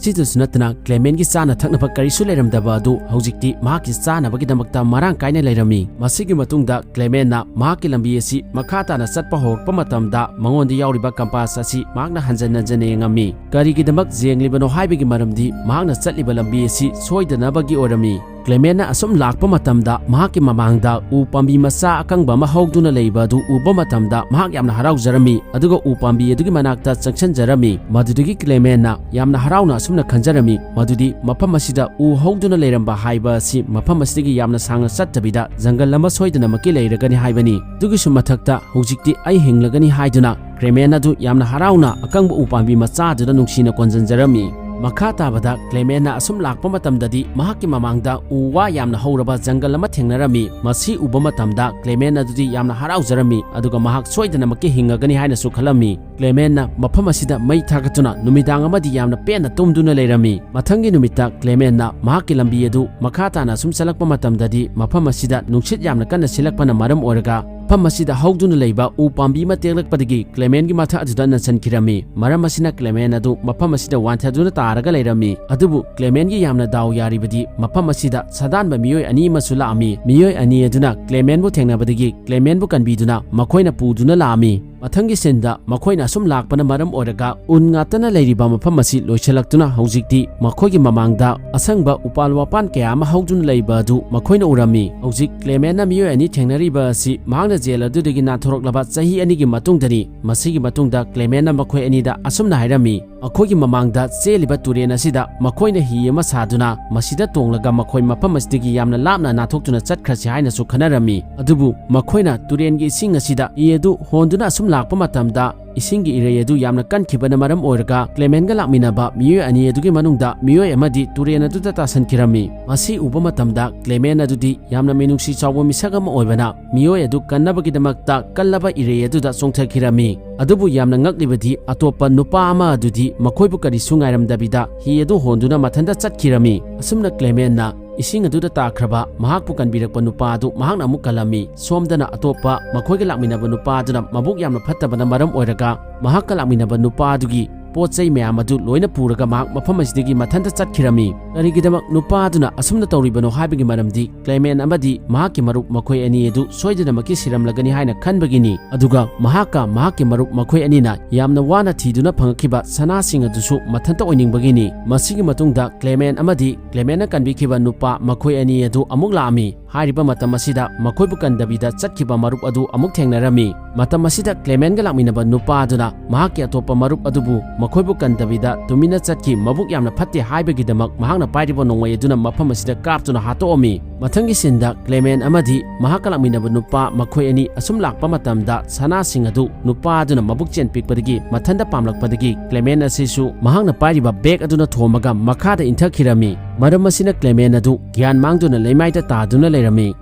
ꯁꯤꯗꯁꯨ ꯅꯠꯇꯅ ꯀ꯭ꯂꯦꯃꯦꯟꯒꯤ ꯆꯥꯅ ꯊꯛꯅꯕ ꯀꯔꯤꯁꯨ ꯂꯩꯔꯝꯗꯕ ꯑꯗꯨ ꯍꯧꯖꯤꯛꯇꯤ ꯃꯍꯥꯛꯀꯤ ꯆꯥꯅꯕꯒꯤꯗꯃꯛꯇ ꯃꯔꯥꯡ ꯀꯥꯏꯅ ꯂꯩꯔꯝꯃꯤ꯫ ꯃꯁꯤꯒꯤ ꯃꯇꯨꯡꯗ ꯀ꯭ꯂꯦꯃꯦꯟꯅ ꯃꯍꯥꯛꯀꯤ ꯂꯝꯕꯤ ꯑꯁꯤ ꯃꯈꯥ ꯇꯥꯅ ꯆꯠꯄ ꯍꯧꯔꯛꯄ ꯃꯇꯝꯗ ꯃꯉꯣꯟꯗ ꯌꯥꯎꯔꯤꯕ ꯀꯝꯄꯥꯁ ꯑꯁꯤ ꯃꯍꯥꯛꯅ ꯍꯟꯖꯟ ꯍꯟꯖꯟꯅ ꯌꯦꯡꯉꯝꯃꯤ꯫ ꯀꯔꯤꯒꯤꯗꯃꯛ ꯌꯦꯡꯂꯤꯕꯅꯣ ꯍꯥꯏꯕꯒꯤ ꯃꯔꯝꯗꯤ ꯃꯍꯥꯛꯅ ꯆꯠꯂꯤꯕ ꯂꯝꯕꯤ ꯑꯁꯤ ꯁꯣꯏꯗꯅꯕꯒꯤ ꯑꯣꯏꯔꯝꯃꯤ꯫ ꯀ꯭ꯂꯦꯃꯦꯟꯅ ꯑꯁꯨꯝ ꯂꯥꯛꯄ ꯃꯇꯝꯗ ꯃꯍꯥꯛꯀꯤ ꯃꯃꯥꯡꯗ ꯎ ꯄꯥꯝꯕꯤ ꯃꯆꯥ ꯑꯀꯪꯕ ꯑꯃ ꯍꯧꯗꯨꯅ ꯂꯩꯕ ꯑꯗꯨ ꯎꯕ ꯃꯇꯝꯗ ꯃꯍꯥꯛ ꯌꯥꯝꯅ ꯍꯔꯥꯎꯖꯔꯝꯃꯤ, ꯑꯗꯨꯒ ꯎ ꯄꯥꯝꯕꯤ ꯑꯗꯨꯒꯤ ꯃꯅꯥꯛꯇ ꯆꯪꯁꯤꯟꯖꯔꯝꯃꯤ꯫ ꯃꯗꯨꯗꯒꯤ ꯀ꯭ꯂꯦꯃꯦꯟꯅ ꯌꯥꯝꯅ ꯍꯔꯥꯎꯅ ꯑꯁꯨꯝꯅ ꯈꯟꯖꯔꯝꯃꯤ, ꯃꯗꯨꯗꯤ ꯃꯐꯝ ꯑꯁꯤꯗ ꯎ ꯍꯧꯗꯨꯅ ꯂꯩꯔꯝꯕ ꯍꯥꯏꯕ ꯑꯁꯤ ꯃꯐꯝ ꯑꯁꯤꯗꯒꯤ ꯌꯥꯝꯅ ꯁꯥꯡꯅ ꯆꯠꯇꯕꯤꯗ ꯖꯪꯒꯜ ꯑꯃ ꯁꯣꯏꯗꯅꯃꯛꯀꯤ ꯂꯩꯔꯒꯅꯤ ꯍꯥꯏꯕꯅꯤ꯫ ꯑꯗꯨꯒꯤꯁꯨ ꯃꯊꯛꯇ ꯍꯧꯖꯤꯛꯇꯤ ꯑꯩ ꯍꯤꯡꯂꯒꯅꯤ ꯍꯥꯏꯗꯨꯅ ꯀ꯭ꯂꯦꯃꯦꯟ ꯑꯗꯨ ꯌꯥꯝꯅ ꯍꯔꯥꯎꯅ ꯑꯀꯪꯕ ꯎ ꯄꯥꯝꯕꯤ ꯃꯆꯥꯗꯨꯗ ꯅꯨꯡꯁꯤꯅ ꯀꯣꯟꯖꯟꯖꯔꯝꯃꯤ꯫ ꯃꯈꯥ ꯇꯥꯕꯗ ꯀ꯭ꯂꯦꯃꯦꯟꯅ ꯑꯁꯨꯝ ꯂꯥꯛꯄ ꯃꯇꯝꯗꯗꯤ ꯃꯍꯥꯛꯀꯤ ꯃꯃꯥꯡꯗ ꯎ ꯋꯥ ꯌꯥꯝꯅ ꯍꯧꯔꯕ ꯖꯪꯒꯜ ꯑꯃ ꯊꯦꯡꯅꯔꯝꯃꯤ꯫ ꯃꯁꯤ ꯎꯕ ꯃꯇꯝꯗ ꯀ꯭ꯂꯦꯃꯦꯟ ꯑꯗꯨꯗꯤ ꯌꯥꯝꯅ ꯍꯔꯥꯎꯖꯔꯝꯃꯤ, ꯑꯗꯨꯒ ꯃꯍꯥꯛ ꯁꯣꯏꯗꯅꯃꯛꯀꯤ ꯍꯤꯡꯉꯒꯅꯤ ꯍꯥꯏꯅꯁꯨ ꯈꯜꯂꯝꯃꯤ꯫ ꯀ꯭ꯂꯦꯃꯦꯟꯅ ꯃꯐꯝ ꯑꯁꯤꯗ ꯃꯩ ꯊꯥꯒꯠꯇꯨꯅ ꯅꯨꯃꯤꯗꯥꯡ ꯑꯃꯗꯤ ꯌꯥꯝꯅ ꯄꯦꯟꯅ ꯇꯨꯝꯗꯨꯅ ꯂꯩꯔꯝꯃꯤ꯫ ꯃꯊꯪꯒꯤ ꯅꯨꯃꯤꯠꯇ ꯀ꯭ꯂꯦꯃꯦꯟꯅ ꯃꯍꯥꯛꯀꯤ ꯂꯝꯕꯤ ꯑꯗꯨ ꯃꯈꯥ ꯇꯥꯅ ꯑꯁꯨꯝ ꯆꯠꯂꯛꯄ ꯃꯇꯝꯗꯗꯤ ꯃꯐꯝ ꯑꯁꯤꯗ ꯅꯨꯡꯁꯤꯠ ꯌꯥꯝꯅ ꯀꯟꯅ ꯁꯤꯜꯂꯛꯄꯅ ꯃꯔꯝ ꯑꯣꯏꯔꯒ ꯃꯐꯝ ꯑꯁꯤꯗ ꯍꯧꯗꯨꯅ ꯂꯩꯕ ꯎ ꯄꯥꯝꯕꯤ ꯑꯃ ꯇꯦꯛꯂꯛꯄꯗꯒꯤ ꯀ꯭ꯂꯦꯃꯦꯟꯒꯤ ꯃꯊꯛ ꯑꯗꯨꯗ ꯅꯟꯁꯟꯈꯤꯔꯝꯃꯤ꯫ ꯃꯔꯝ ꯑꯁꯤꯅ ꯀ꯭ꯂꯦꯃꯦꯟ ꯑꯗꯨ ꯃꯐꯝ ꯑꯁꯤꯗ ꯋꯥꯟꯊꯗꯨꯅ ꯇꯥꯔꯒ ꯂꯩꯔꯝꯃꯤ꯫ ꯑꯗꯨꯕꯨ ꯀ꯭ꯂꯦꯃꯦꯟꯒꯤ ꯌꯥꯝꯅ ꯗꯥꯎ ꯌꯥꯔꯤꯕꯗꯤ ꯃꯐꯝ ꯑꯁꯤꯗ ꯁꯥꯗꯥꯟꯕ ꯃꯤꯑꯣꯏ ꯑꯅꯤ ꯑꯃꯁꯨ ꯂꯥꯛꯑꯝꯃꯤ꯫ ꯃꯤꯑꯣꯏ ꯑꯅꯤ ꯑꯗꯨꯅ ꯀ꯭ꯂꯦꯃꯦꯟꯕꯨ ꯊꯦꯡꯅꯕꯗꯒꯤ ꯀ꯭ꯂꯦꯃꯦꯟꯕꯨ ꯀꯟꯕꯤꯗꯨꯅ ꯃꯈꯣꯏꯅ ꯄꯨꯗꯨꯅ ꯂꯥꯛꯑꯝꯃꯤ꯫ ꯃꯊꯪꯒꯤ ꯁꯤꯟꯗ ꯃꯈꯣꯏꯅ ꯑꯁꯨꯝ ꯂꯥꯛꯄꯅ ꯃꯔꯝ ꯑꯣꯏꯔꯒ ꯎꯟ ꯉꯥꯛꯇꯅ ꯂꯩꯔꯤꯕ ꯃꯐꯝ ꯑꯁꯤ ꯂꯣꯏꯁꯤꯜꯂꯛꯇꯨꯅ ꯍꯧꯖꯤꯛꯇꯤ ꯃꯈꯣꯏꯒꯤ ꯃꯃꯥꯡꯗ ꯑꯁꯪꯕ ꯎꯄꯥꯜ ꯋꯥꯄꯥꯟ ꯀꯌꯥ ꯑꯃ ꯍꯧꯗꯨꯅ ꯂꯩꯕ ꯑꯗꯨ ꯃꯈꯣꯏꯅ ꯎꯔꯝꯃꯤ꯫ ꯍꯧꯖꯤꯛ ꯀ꯭ꯂꯦꯃꯦꯟꯅ ꯃꯤꯑꯣꯏ ꯑꯅꯤ ꯊꯦꯡꯅꯔꯤꯕ ꯑꯁꯤ ꯃꯍꯥꯛꯅ ꯖꯦꯜ ꯑꯗꯨꯗꯒꯤ ꯅꯥꯟꯊꯣꯔꯛꯂꯕ ꯆꯍꯤ ꯑꯅꯤꯒꯤ ꯃꯇꯨꯡꯗꯅꯤ꯫ ꯃꯁꯤꯒꯤ ꯃꯇꯨꯡꯗ ꯀ꯭ꯂꯦꯃꯦꯟꯅ ꯃꯈꯣꯏ ꯑꯅꯤꯗ ꯑꯁꯨꯝꯅ ꯍꯥꯏꯔꯝꯃꯤ, ꯃꯈꯣꯏꯒꯤ ꯃꯃꯥꯡꯗ ꯆꯦꯜꯂꯤꯕ ꯇꯨꯔꯦꯜ ꯑꯁꯤꯗ ꯃꯈꯣꯏꯅ ꯍꯤ ꯑꯃ ꯁꯥꯗꯨꯅ ꯃꯁꯤꯗ ꯇꯣꯡꯂꯒ ꯃꯈꯣꯏ ꯃꯐꯝ ꯑꯁꯤꯗꯒꯤ ꯌꯥꯝꯅ ꯂꯥꯞꯅ ꯅꯥꯟꯊꯣꯛꯇꯨꯅ ꯆꯠꯈ꯭ꯔꯁꯤ ꯍꯥꯏꯅꯁꯨ ꯈꯟꯅꯔꯝꯃꯤ꯫ ꯑꯗꯨꯕꯨ ꯃꯈꯣꯏꯅ ꯇꯨꯔꯦꯜꯒꯤ ꯏꯁꯤꯡ ꯑꯁꯤꯗ ꯍꯤ ꯑꯗꯨ ꯍꯣꯟꯗꯨꯅ ꯑꯁꯨꯝ ꯂꯥꯛꯄ ꯃꯇꯝꯗ ꯏꯁꯤꯡꯒꯤ ꯏꯔꯩ ꯑꯗꯨ ꯌꯥꯝꯅ ꯀꯟꯈꯤꯕꯅ ꯃꯔꯝ ꯑꯣꯏꯔꯒ ꯀ꯭ꯂꯦꯃꯦꯟꯒ ꯂꯥꯛꯃꯤꯟꯅꯕ ꯃꯤꯑꯣꯏ ꯑꯅꯤ ꯑꯗꯨꯒꯤ ꯃꯅꯨꯡꯗ ꯃꯤꯑꯣꯏ ꯑꯃꯗꯤ ꯇꯨꯔꯦꯜ ꯑꯗꯨꯗ ꯇꯥꯁꯟꯈꯤꯔꯝꯃꯤ꯫ ꯃꯁꯤ ꯎꯕ ꯃꯇꯝꯗ ꯀ꯭ꯂꯦꯃꯦꯟ ꯑꯗꯨꯗꯤ ꯌꯥꯝꯅ ꯃꯤꯅꯨꯡꯁꯤ ꯆꯥꯎꯕ ꯃꯤꯁꯛ ꯑꯃ ꯑꯣꯏꯕꯅ ꯃꯤꯑꯣꯏ ꯑꯗꯨ ꯀꯟꯅꯕꯒꯤꯗꯃꯛꯇ ꯀꯜꯂꯕ ꯏꯔꯩ ꯑꯗꯨꯗ ꯆꯣꯡꯊꯈꯤꯔꯝꯃꯤ꯫ ꯑꯗꯨꯕꯨ ꯌꯥꯝꯅ ꯉꯛꯂꯤꯕꯗꯤ ꯑꯇꯣꯞꯄ ꯅꯨꯄꯥ ꯑꯃ ꯑꯗꯨꯗꯤ ꯃꯈꯣꯏꯕꯨ ꯀꯔꯤꯁꯨ ꯉꯥꯏꯔꯝꯗꯕꯤꯗ ꯍꯤ ꯑꯗꯨ ꯍꯣꯟꯗꯨꯅ ꯃꯊꯟꯇ ꯆꯠꯈꯤꯔꯝꯃꯤ꯫ ꯑꯁꯨꯝꯅ ꯀ꯭ꯂꯦꯃꯦꯟꯅ ꯏꯁꯤꯡ ꯑꯗꯨꯗ ꯇꯥꯈ꯭ꯔꯕ ꯃꯍꯥꯛꯄꯨ ꯀꯟꯕꯤꯔꯛꯄ ꯅꯨꯄꯥ ꯑꯗꯨ ꯃꯍꯥꯛꯅ ꯑꯃꯨꯛ ꯀꯜꯂꯝꯃꯤ꯫ ꯁꯣꯝꯗꯅ ꯑꯇꯣꯞꯄ ꯃꯈꯣꯏꯒ ꯂꯥꯛꯃꯤꯟꯅꯕ ꯅꯨꯄꯥ ꯑꯗꯨꯅ ꯃꯕꯨꯛ ꯌꯥꯝꯅ ꯐꯠꯇꯕꯅ ꯃꯔꯝ ꯑꯣꯏꯔꯒ ꯃꯍꯥꯛꯀ ꯂꯥꯛꯃꯤꯟꯅꯕ ꯅꯨꯄꯥ ꯑꯗꯨꯒꯤ ꯄꯣꯠ ꯆꯩ ꯃꯌꯥꯝ ꯑꯗꯨ ꯂꯣꯏꯅ ꯄꯨꯔꯒ ꯃꯍꯥꯛ ꯃꯐꯝ ꯑꯁꯤꯗꯒꯤ ꯃꯊꯟꯇ ꯆꯠꯈꯤꯔꯝꯃꯤ꯫ ꯀꯔꯤꯒꯤꯗꯃꯛ ꯅꯨꯄꯥ ꯑꯗꯨꯅ ꯑꯁꯨꯝꯅ ꯇꯧꯔꯤꯕꯅꯣ ꯍꯥꯏꯕꯒꯤ ꯃꯔꯝꯗꯤ ꯀ꯭ꯂꯦꯃꯦꯟ ꯑꯃꯗꯤ ꯃꯍꯥꯛꯀꯤ ꯃꯔꯨꯞ ꯃꯈꯣꯏ ꯑꯅꯤ ꯑꯗꯨ ꯁꯣꯏꯗꯅꯃꯛꯀꯤ ꯁꯤꯔꯝꯂꯒꯅꯤ ꯍꯥꯏꯅ ꯈꯟꯕꯒꯤꯅꯤ꯫ ꯑꯗꯨꯒ ꯃꯍꯥꯛꯀ ꯃꯍꯥꯛꯀꯤ ꯃꯔꯨꯞ ꯃꯈꯣꯏ ꯑꯅꯤꯅ ꯌꯥꯝꯅ ꯋꯥꯅ ꯊꯤꯗꯨꯅ ꯐꯪꯉꯛꯈꯤꯕ ꯁꯅꯥꯁꯤꯡ ꯑꯗꯨꯁꯨ ꯃꯊꯟꯇ ꯑꯣꯏꯅꯤꯡꯕꯒꯤꯅꯤ꯫ ꯃꯁꯤꯒꯤ ꯃꯇꯨꯡꯗ ꯀ꯭ꯂꯦꯃꯦꯟ ꯑꯃꯗꯤ ꯀ꯭ꯂꯦꯃꯦꯟꯅ ꯀꯟꯕꯤꯈꯤꯕ ꯅꯨꯄꯥ ꯃꯈꯣꯏ ꯑꯅꯤ ꯑꯗꯨ ꯑꯃꯨꯛ ꯂꯥꯛꯑꯝꯃꯤ꯫ ꯍꯥꯏꯔꯤꯕ ꯃꯇꯝ ꯑꯁꯤꯗ ꯃꯈꯣꯏꯕꯨ ꯀꯟꯗꯕꯤꯗ ꯆꯠꯈꯤꯕ ꯃꯔꯨꯞ ꯑꯗꯨ ꯑꯃꯨꯛ ꯊꯦꯡꯅꯔꯝꯃꯤ꯫ ꯃꯇꯝ ꯑꯁꯤꯗ ꯀ꯭ꯂꯦꯃꯦꯟꯒ ꯂꯥꯛꯃꯤꯟꯅꯕ ꯅꯨꯄꯥ ꯑꯗꯨꯅ ꯃꯍꯥꯛꯀꯤ ꯑꯇꯣꯞꯄ ꯃꯔꯨꯞ ꯑꯗꯨꯕꯨ ꯃꯈꯣꯏꯕꯨ ꯀꯟꯗꯕꯤꯗ ꯇꯨꯃꯤꯟꯅ ꯆꯠꯈꯤ, ꯃꯕꯨꯛ ꯌꯥꯝꯅ ꯐꯠꯇꯦ ꯍꯥꯏꯕꯒꯤꯗꯃꯛ ꯃꯍꯥꯛꯅ ꯄꯥꯏꯔꯤꯕ ꯅꯣꯡꯃꯩ ꯑꯗꯨꯅ ꯃꯐꯝ ꯑꯁꯤꯗ ꯀꯥꯞꯇꯨꯅ ꯍꯥꯠꯇꯣꯛꯑꯝꯃꯤ꯫ ꯃꯊꯪꯒꯤ ꯁꯤꯟꯗ ꯀ꯭ꯂꯦꯃꯦꯟ ꯑꯃꯗꯤ ꯃꯍꯥꯛꯀ ꯂꯥꯛꯃꯤꯟꯅꯕ ꯅꯨꯄꯥ ꯃꯈꯣꯏ ꯑꯅꯤ ꯑꯁꯨꯝ ꯂꯥꯛꯄ ꯃꯇꯝꯗ ꯁꯅꯥꯁꯤꯡ ꯑꯗꯨ ꯅꯨꯄꯥ ꯑꯗꯨꯅ ꯃꯕꯨꯛ ꯆꯦꯟ ꯄꯤꯛꯄꯗꯒꯤ ꯃꯊꯟꯇ ꯄꯥꯝꯂꯛꯄꯗꯒꯤ ꯀ꯭ꯂꯦꯃꯦꯟ ꯑꯁꯤꯁꯨ ꯃꯍꯥꯛꯅ ꯄꯥꯏꯔꯤꯕ ꯕꯦꯒ ꯑꯗꯨꯅ ꯊꯣꯝꯃꯒ ꯃꯈꯥꯗ ꯏꯟꯊꯈꯤꯔꯝꯃꯤ꯫ ꯃꯔꯝ ꯑꯁꯤꯅ ꯀ꯭ꯂꯦꯃꯦꯟ ꯑꯗꯨ ꯒ꯭ꯌꯥꯟ ꯃꯥꯡꯗꯨꯅ ꯂꯩꯃꯥꯏꯗ ꯇꯥꯗꯨꯅ ꯂꯩꯔꯝꯃꯤ꯫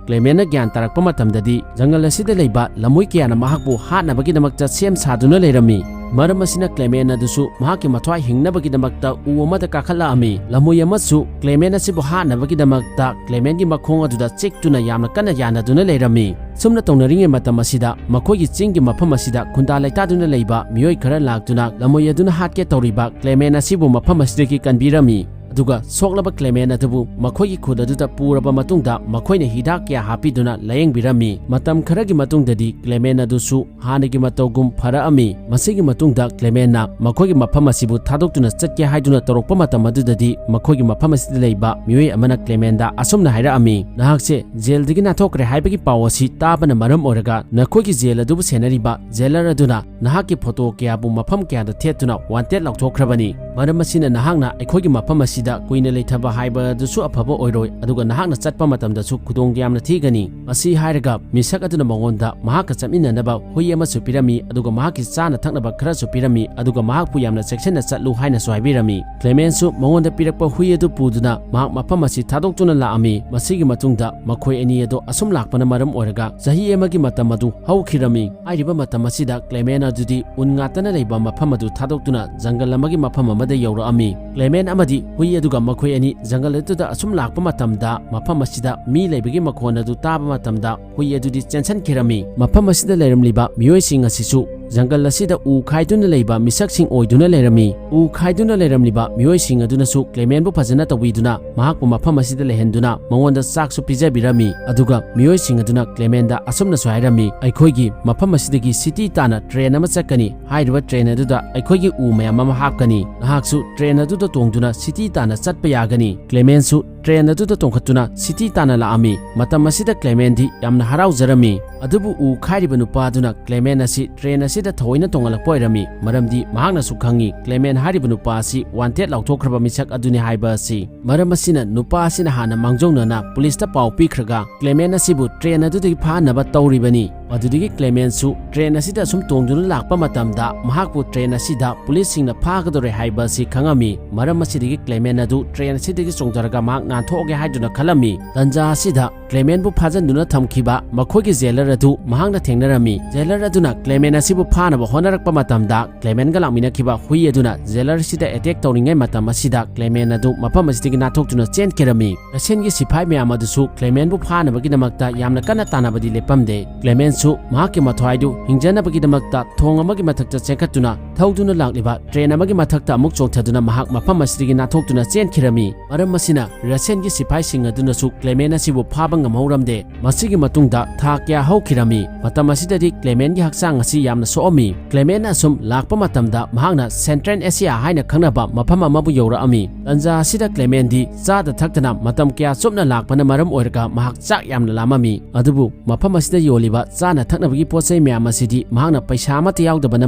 ꯀ꯭ꯂꯦꯃꯦꯟꯅ ꯒ꯭ꯌꯥꯟ ꯇꯥꯔꯛꯄ ꯃꯇꯝꯗꯗꯤ ꯖꯪꯒꯜ ꯑꯁꯤꯗ ꯂꯩꯕ ꯂꯝꯃꯣꯏ ꯀꯌꯥꯅ ꯃꯍꯥꯛꯄꯨ ꯍꯥꯠꯅꯕꯒꯤꯗꯃꯛꯇ ꯁꯦꯝ ꯁꯥꯗꯨꯅ ꯂꯩꯔꯝꯃꯤ꯫ ꯃꯔꯝ ꯑꯁꯤꯅ ꯀ꯭ꯂꯦꯃꯦꯟ ꯑꯗꯨꯁꯨ ꯃꯍꯥꯛꯀꯤ ꯃꯊ꯭ꯋꯥꯏ ꯍꯤꯡꯅꯕꯒꯤꯗꯃꯛꯇ ꯎ ꯑꯃꯗ ꯀꯥꯈꯠꯂꯛꯑꯝꯃꯤ꯫ ꯂꯝꯃꯣꯏ ꯑꯃꯁꯨ ꯀ꯭ꯂꯦꯃꯦꯟ ꯑꯁꯤꯕꯨ ꯍꯥꯠꯅꯕꯒꯤꯗꯃꯛꯇ ꯀ꯭ꯂꯦꯃꯦꯟꯒꯤ ꯃꯈꯣꯡ ꯑꯗꯨꯗ ꯆꯤꯛꯇꯨꯅ ꯌꯥꯝꯅ ꯀꯟꯅ ꯌꯥꯅꯗꯨꯅ ꯂꯩꯔꯝꯃꯤ꯫ ꯁꯨꯝꯅ ꯇꯧꯅꯔꯤꯉꯩ ꯃꯇꯝ ꯑꯁꯤꯗ ꯃꯈꯣꯏꯒꯤ ꯆꯤꯡꯒꯤ ꯃꯐꯝ ꯑꯁꯤꯗ ꯈꯨꯟꯗꯥ ꯂꯩꯇꯥꯗꯨꯅ ꯂꯩꯕ ꯃꯤꯑꯣꯏ ꯈꯔ ꯂꯥꯛꯇꯨꯅ ꯂꯝꯃꯣꯏ ꯑꯗꯨꯅ ꯍꯥꯠꯀꯦ ꯇꯧꯔꯤꯕ ꯀ꯭ꯂꯦꯃꯦꯟ ꯑꯁꯤꯕꯨ ꯃꯐꯝ ꯑꯁꯤꯗꯒꯤ ꯀꯟꯕꯤꯔꯝꯃꯤ꯫ ꯑꯗꯨꯒ ꯁꯣꯛꯂꯕ ꯀ꯭ꯂꯦꯃꯦꯟ ꯑꯗꯨꯕꯨ ꯃꯈꯣꯏꯒꯤ ꯈꯨꯠ ꯑꯗꯨꯗ ꯄꯨꯔꯕ ꯃꯇꯨꯡꯗ ꯃꯈꯣꯏꯅ ꯍꯤꯗꯥꯛ ꯀꯌꯥ ꯍꯥꯞꯄꯤꯗꯨꯅ ꯂꯥꯌꯦꯡꯕꯤꯔꯝꯃꯤ꯫ ꯃꯇꯝ ꯈꯔꯒꯤ ꯃꯇꯨꯡꯗꯗꯤ ꯀ꯭ꯂꯦꯃꯦꯟ ꯑꯗꯨꯁꯨ ꯍꯥꯟꯅꯒꯤ ꯃꯇꯧꯒꯨꯝ ꯐꯔꯛꯑꯝꯃꯤ꯫ ꯃꯁꯤꯒꯤ ꯃꯇꯨꯡꯗ ꯀ꯭ꯂꯦꯃꯦꯟꯅ ꯃꯈꯣꯏꯒꯤ ꯃꯐꯝ ꯑꯁꯤꯕꯨ ꯊꯥꯗꯣꯛꯇꯨꯅ ꯆꯠꯀꯦ ꯍꯥꯏꯗꯨꯅ ꯇꯧꯔꯛꯄ ꯃꯇꯝ ꯑꯗꯨꯗꯗꯤ ꯃꯈꯣꯏꯒꯤ ꯃꯐꯝ ꯑꯁꯤꯗ ꯂꯩꯕ ꯃꯤꯑꯣꯏ ꯑꯃꯅ ꯀ꯭ꯂꯦꯃꯦꯟꯗ ꯑꯁꯨꯝꯅ ꯍꯥꯏꯔꯛꯑꯝꯃꯤ, "ꯅꯍꯥꯛꯁꯦ ꯖꯦꯜꯗꯒꯤ ꯅꯥꯟꯊꯣꯛꯈ꯭ꯔꯦ ꯍꯥꯏꯕꯒꯤ ꯄꯥꯎ ꯑꯁꯤ ꯇꯥꯕꯅ ꯃꯔꯝ ꯑꯣꯏꯔꯒ ꯅꯈꯣꯏꯒꯤ ꯖꯦꯜ ꯑꯗꯨꯕꯨ ꯁꯦꯟꯅꯔꯤꯕ ꯖꯦꯂꯔ ꯑꯗꯨꯅ ꯅꯍꯥꯛꯀꯤ ꯐꯣꯇꯣ ꯀꯌꯥꯕꯨ ꯃꯐꯝ ꯀꯌꯥꯗ ꯊꯦꯠꯇꯨꯅ ꯋꯥꯟꯇꯦꯗ ꯂꯥꯎꯊꯣꯛꯈ꯭ꯔꯕꯅꯤ꯫ ꯃꯔꯝ ꯑꯁꯤꯅ ꯅꯍꯥꯛꯅ ꯑꯩꯈꯣꯏꯒꯤ ꯃꯐꯝ ꯑꯁꯤꯗ ꯀꯨꯏꯅ ꯂꯩꯊꯕ ꯍꯥꯏꯕ ꯑꯗꯨꯁꯨ ꯑꯐꯕ ꯑꯣꯏꯔꯣꯏ, ꯑꯗꯨꯒ ꯅꯍꯥꯛꯅ ꯆꯠꯄ ꯃꯇꯝꯗꯁꯨ ꯈꯨꯗꯣꯡ ꯌꯥꯝꯅ ꯊꯤꯒꯅꯤ꯫" ꯃꯁꯤ ꯍꯥꯏꯔꯒ ꯃꯤꯁꯛ ꯑꯗꯨꯅ ꯃꯉꯣꯟꯗ ꯃꯍꯥꯛꯀ ꯆꯠꯃꯤꯟꯅꯅꯕ ꯍꯨꯏ ꯑꯃꯁꯨ ꯄꯤꯔꯝꯃꯤ, ꯑꯗꯨꯒ ꯃꯍꯥꯛꯀꯤ ꯆꯥꯅ ꯊꯛꯅꯕ ꯈꯔꯁꯨ ꯄꯤꯔꯝꯃꯤ, ꯑꯗꯨꯒ ꯃꯍꯥꯛꯄꯨ ꯌꯥꯝꯅ ꯆꯦꯛꯁꯤꯟꯅ ꯆꯠꯂꯨ ꯍꯥꯏꯅꯁꯨ ꯍꯥꯏꯕꯤꯔꯝꯃꯤ꯫ ꯀ꯭ꯂꯦꯃꯦꯟꯁꯨ ꯃꯉꯣꯟꯗ ꯄꯤꯔꯛꯄ ꯍꯨꯏ ꯑꯗꯨ ꯄꯨꯗꯨꯅ ꯃꯍꯥꯛ ꯃꯐꯝ ꯑꯁꯤ ꯊꯥꯗꯣꯛꯇꯨꯅ ꯂꯥꯛꯑꯝꯃꯤ꯫ ꯃꯁꯤꯒꯤ ꯃꯇꯨꯡꯗ ꯃꯈꯣꯏ ꯑꯅꯤ ꯑꯗꯨ ꯑꯁꯨꯝ ꯂꯥꯛꯄꯅ ꯃꯔꯝ ꯑꯣꯏꯔꯒ ꯆꯍꯤ ꯑꯃꯒꯤ ꯃꯇꯝ ꯑꯗꯨ ꯍꯧꯈꯤꯔꯝꯃꯤ꯫ ꯍꯥꯏꯔꯤꯕ ꯃꯇꯝ ꯑꯁꯤꯗ ꯀ꯭ꯂꯦꯃꯦꯟ ꯑꯗꯨꯗꯤ ꯎꯟ ꯉꯥꯛꯇꯅ ꯂꯩꯕ ꯃꯐꯝ ꯑꯗꯨ ꯊꯥꯗꯣꯛꯇꯨꯅ ꯖꯪꯒꯜ ꯑꯃꯒꯤ ꯃꯐꯝ ꯑꯃꯗ ꯌꯧꯔꯛꯑꯝꯃꯤ꯫ ꯀ꯭ꯂꯦꯃꯦꯟ ꯑꯃꯗꯤ ꯍꯨꯏ ꯑꯗꯨꯒ ꯃꯈꯣꯏ ꯑꯅꯤ ꯖꯪꯒꯜ ꯑꯗꯨꯗ ꯑꯁꯨꯝ ꯂꯥꯛꯄ ꯃꯇꯝꯗ ꯃꯐꯝ ꯑꯁꯤꯗ ꯃꯤ ꯂꯩꯕꯒꯤ ꯃꯈꯣꯟ ꯑꯗꯨ ꯇꯥꯕ ꯃꯇꯝꯗ ꯍꯨꯏ ꯑꯗꯨꯗꯤ ꯆꯦꯟꯁꯤꯟꯈꯤꯔꯝꯃꯤ꯫ ꯃꯐꯝ ꯑꯁꯤꯗ ꯂꯩꯔꯝꯂꯤꯕ ꯃꯤꯑꯣꯏꯁꯤꯡ ꯑꯁꯤꯁꯨ ꯖꯪꯒꯜ ꯑꯁꯤꯗ ꯎ ꯈꯥꯏꯗꯨꯅ ꯂꯩꯕ ꯃꯤꯁꯛꯁꯤꯡ ꯑꯣꯏꯗꯨꯅ ꯂꯩꯔꯝꯃꯤ꯫ ꯎ ꯈꯥꯏꯗꯨꯅ ꯂꯩꯔꯝꯂꯤꯕ ꯃꯤꯑꯣꯏꯁꯤꯡ ꯑꯗꯨꯅꯁꯨ ꯀ꯭ꯂꯦꯃꯦꯟꯕꯨ ꯐꯖꯅ ꯇꯧꯕꯤꯗꯨꯅ ꯃꯍꯥꯛꯄꯨ ꯃꯐꯝ ꯑꯁꯤꯗ ꯂꯩꯍꯟꯗꯨꯅ ꯃꯉꯣꯟꯗ ꯆꯥꯛꯁꯨ ꯄꯤꯖꯕꯤꯔꯝꯃꯤ꯫ ꯑꯗꯨꯒ ꯃꯤꯑꯣꯏꯁꯤꯡ ꯑꯗꯨꯅ ꯀ꯭ꯂꯦꯃꯦꯟꯗ ꯑꯁꯨꯝꯅꯁꯨ ꯍꯥꯏꯔꯝꯃꯤ, "ꯑꯩꯈꯣꯏꯒꯤ ꯃꯐꯝ ꯑꯁꯤꯗꯒꯤ ꯁꯤꯇꯤ ꯇꯥꯟꯅ ꯇ꯭ꯔꯦꯟ ꯑꯃ ꯆꯠꯀꯅꯤ꯫ ꯍꯥꯏꯔꯤꯕ ꯇ꯭ꯔꯦꯟ ꯑꯗꯨꯗ ꯑꯩꯈꯣꯏꯒꯤ ꯎ ꯃꯌꯥꯝ ꯑꯃ ꯍꯥꯞꯀꯅꯤ꯫ ꯅꯍꯥꯛꯁꯨ ꯇ꯭ꯔꯦꯟ ꯑꯗꯨꯗ ꯇꯣꯡꯗꯨꯅ ꯁꯤꯇꯤ ꯇꯥꯟꯅ ꯆꯠꯄ ꯌꯥꯒꯅꯤ"꯫ ꯀ꯭ꯂꯦꯃꯦꯟꯁꯨ ꯇ꯭ꯔꯦꯟ ꯑꯗꯨꯗ ꯇꯣꯡꯈꯠꯇꯨꯅ ꯁꯤꯇꯤ ꯇꯥꯟꯅ ꯂꯥꯛꯑꯝꯃꯤ꯫ ꯃꯇꯝ ꯑꯁꯤꯗ ꯀ꯭ꯂꯦꯃꯦꯟꯗꯤ ꯌꯥꯝꯅ ꯍꯔꯥꯎꯖꯔꯝꯃꯤ꯫ ꯑꯗꯨꯕꯨ ꯎ ꯈꯥꯏꯔꯤꯕ ꯅꯨꯄꯥ ꯑꯗꯨꯅ ꯀ꯭ꯂꯦꯃꯦꯟ ꯑꯁꯤ ꯇ꯭ꯔꯦꯟ ꯑꯁꯤꯗ ꯊꯑꯣꯏꯅ ꯇꯣꯡꯍꯜꯂꯛꯄ ꯑꯣꯏꯔꯝꯃꯤ, ꯃꯔꯝꯗꯤ ꯃꯍꯥꯛꯅꯁꯨ ꯈꯪꯉꯤ ꯀ꯭ꯂꯦꯃꯦꯟ ꯍꯥꯏꯔꯤꯕ ꯅꯨꯄꯥ ꯑꯁꯤ ꯋꯥꯟꯇꯦꯗ ꯂꯥꯎꯊꯣꯛꯈ꯭ꯔꯕ ꯃꯤꯁꯛ ꯑꯗꯨꯅꯤ ꯍꯥꯏꯕ ꯑꯁꯤ꯫ ꯃꯔꯝ ꯑꯁꯤꯅ ꯅꯨꯄꯥ ꯑꯁꯤꯅ ꯍꯥꯟꯅ ꯃꯥꯡꯖꯧꯅꯅ ꯄꯨꯂꯤꯁꯇ ꯄꯥꯎ ꯄꯤꯈ꯭ꯔꯒ ꯀ꯭ꯂꯦꯃꯦꯟ ꯑꯁꯤꯕꯨ ꯇ꯭ꯔꯦꯟ ꯑꯗꯨꯗꯒꯤ ꯐꯥꯅꯕ ꯇꯧꯔꯤꯕꯅꯤ꯫ ꯑꯗꯨꯗꯒꯤ ꯀ꯭ꯂꯦꯃꯦꯟꯁꯨ ꯇ꯭ꯔꯦꯟ ꯑꯁꯤꯗ ꯁꯨꯝ ꯇꯣꯡꯗꯨꯅ ꯂꯥꯛꯄ ꯃꯇꯝꯗ ꯃꯍꯥꯛꯄꯨ ꯇ꯭ꯔꯦꯟ ꯑꯁꯤꯗ ꯄꯨꯂꯤꯁꯁꯤꯡꯅ ꯐꯥꯒꯗꯧꯔꯦ ꯍꯥꯏꯕ ꯑꯁꯤ ꯈꯪꯉꯝꯃꯤ꯫ ꯃꯔꯝ ꯑꯁꯤꯗꯒꯤ ꯀ꯭ꯂꯦꯃꯦꯟ ꯑꯗꯨ ꯇ꯭ꯔꯦꯟ ꯑꯁꯤꯗꯒꯤ ꯆꯣꯡꯊꯔꯒ ꯃꯍꯥꯛ ꯅꯥꯟꯊꯣꯛꯑꯒꯦ ꯍꯥꯏꯗꯨꯅ ꯈꯜꯂꯝꯃꯤ꯫ ꯇꯟꯖꯥ ꯑꯁꯤꯗ ꯀ꯭ꯂꯦꯃꯦꯟꯕꯨ ꯐꯥꯖꯟꯗꯨꯅ ꯊꯝꯈꯤꯕ ꯃꯈꯣꯏꯒꯤ ꯖꯦꯂꯔ ꯑꯗꯨ ꯃꯍꯥꯛꯅ ꯊꯦꯡꯅꯔꯝꯃꯤ꯫ ꯖꯦꯂꯔ ꯑꯗꯨꯅ ꯀ꯭ꯂꯦꯃꯦꯟ ꯑꯁꯤꯕꯨ ꯐꯥꯅꯕ ꯍꯣꯠꯅꯔꯛꯄ ꯃꯇꯝꯗ ꯀ꯭ꯂꯦꯃꯦꯟꯒ ꯂꯥꯛꯃꯤꯟꯅꯈꯤꯕ ꯍꯨꯏ ꯑꯗꯨꯅ ꯖꯦꯂꯔ ꯑꯁꯤꯗ ꯑꯦꯇꯦꯛ ꯇꯧꯔꯤꯉꯩ ꯃꯇꯝ ꯑꯁꯤꯗ ꯀ꯭ꯂꯦꯃꯦꯟ ꯑꯗꯨ ꯃꯐꯝ ꯑꯁꯤꯗꯒꯤ ꯅꯥꯟꯊꯣꯛꯇꯨꯅ ꯆꯦꯟꯈꯤꯔꯝꯃꯤ꯫ ꯔꯁꯤꯌꯟꯒꯤ ꯁꯤꯐꯥꯏ ꯃꯌꯥꯝ ꯑꯗꯨꯁꯨ ꯀ꯭ꯂꯦꯃꯦꯟꯕꯨ ꯐꯥꯅꯕꯒꯤꯗꯃꯛꯇ ꯌꯥꯝꯅ ꯀꯟꯅ ꯇꯥꯟꯅꯕꯗꯤ ꯂꯦꯞꯄꯝꯗꯦ꯫ ꯀ꯭ꯂꯦꯃꯦꯟꯁꯨ ꯃꯍꯥꯛꯀꯤ ꯃꯊ꯭ꯋꯥꯏꯗꯨ ꯍꯤꯡꯖꯅꯕꯒꯤꯗꯃꯛꯇ ꯊꯣꯡ ꯑꯃꯒꯤ ꯃꯊꯛꯇ ꯆꯦꯟꯈꯠꯇꯨꯅ ꯊꯧꯗꯨꯅ ꯂꯥꯛꯂꯤꯕ ꯇ꯭ꯔꯦꯟ ꯑꯃꯒꯤ ꯃꯊꯛꯇ ꯑꯃꯨꯛ ꯆꯣꯡꯊꯗꯨꯅ ꯃꯍꯥꯛ ꯃꯐꯝ ꯑꯁꯤꯗꯒꯤ ꯅꯥꯟꯊꯣꯛꯇꯨꯅ ꯆꯦꯟꯈꯤꯔꯝꯃꯤ꯫ ꯃꯔꯝ ꯑꯁꯤꯅ ꯔꯁꯤꯌꯟꯒꯤ ꯁꯤꯐꯥꯏꯁꯤꯡ ꯑꯗꯨꯅꯁꯨ ꯀ꯭ꯂꯦꯃꯦꯟ ꯑꯁꯤꯕꯨ ꯐꯥꯕ ꯉꯝꯍꯧꯔꯝꯗꯦ꯫ ꯃꯁꯤꯒꯤ ꯃꯇꯨꯡꯗ ꯊꯥ ꯀꯌꯥ ꯍꯧꯈꯤꯔꯝꯃꯤ꯫ ꯃꯇꯝ ꯑꯁꯤꯗꯗꯤ ꯀ꯭ꯂꯦꯃꯦꯟꯒꯤ ꯍꯛꯆꯥꯡ ꯑꯁꯤ ꯌꯥꯝꯅ ꯁꯣꯛꯑꯝꯃꯤ꯫ ꯀ꯭ꯂꯦꯃꯦꯟ ꯑꯁꯨꯝ ꯂꯥꯛꯄ ꯃꯇꯝꯗ ꯃꯍꯥꯛꯅ ꯁꯦꯟꯇ꯭ꯔꯦꯜ ꯑꯦꯁꯤꯌꯥ ꯍꯥꯏꯅ ꯈꯪꯅꯕ ꯃꯐꯝ ꯑꯃꯕꯨ ꯌꯧꯔꯛꯑꯝꯃꯤ꯫ ꯇꯟꯖꯥ ꯑꯁꯤꯗ ꯀ꯭ꯂꯦꯃꯦꯟꯗꯤ ꯆꯥꯗ ꯊꯛꯇꯅ ꯃꯇꯝ ꯀꯌꯥ ꯆꯨꯞꯅ ꯂꯥꯛꯄꯅ ꯃꯔꯝ ꯑꯣꯏꯔꯒ ꯃꯍꯥꯛ ꯆꯥꯛ ꯌꯥꯝꯅ ꯂꯥꯝꯃꯝꯃꯤ꯫ ꯑꯗꯨꯕꯨ ꯃꯐꯝ ꯑꯁꯤꯗ ꯌꯣꯜꯂꯤꯕ ꯆꯥꯅ ꯊꯛꯅꯕꯒꯤ ꯄꯣꯠ ꯆꯩ ꯃꯌꯥꯝ ꯑꯁꯤꯗꯤ ꯃꯍꯥꯛꯅ ꯄꯩꯁꯥ ꯑꯃꯠꯇ ꯌꯥꯎꯗꯕꯅ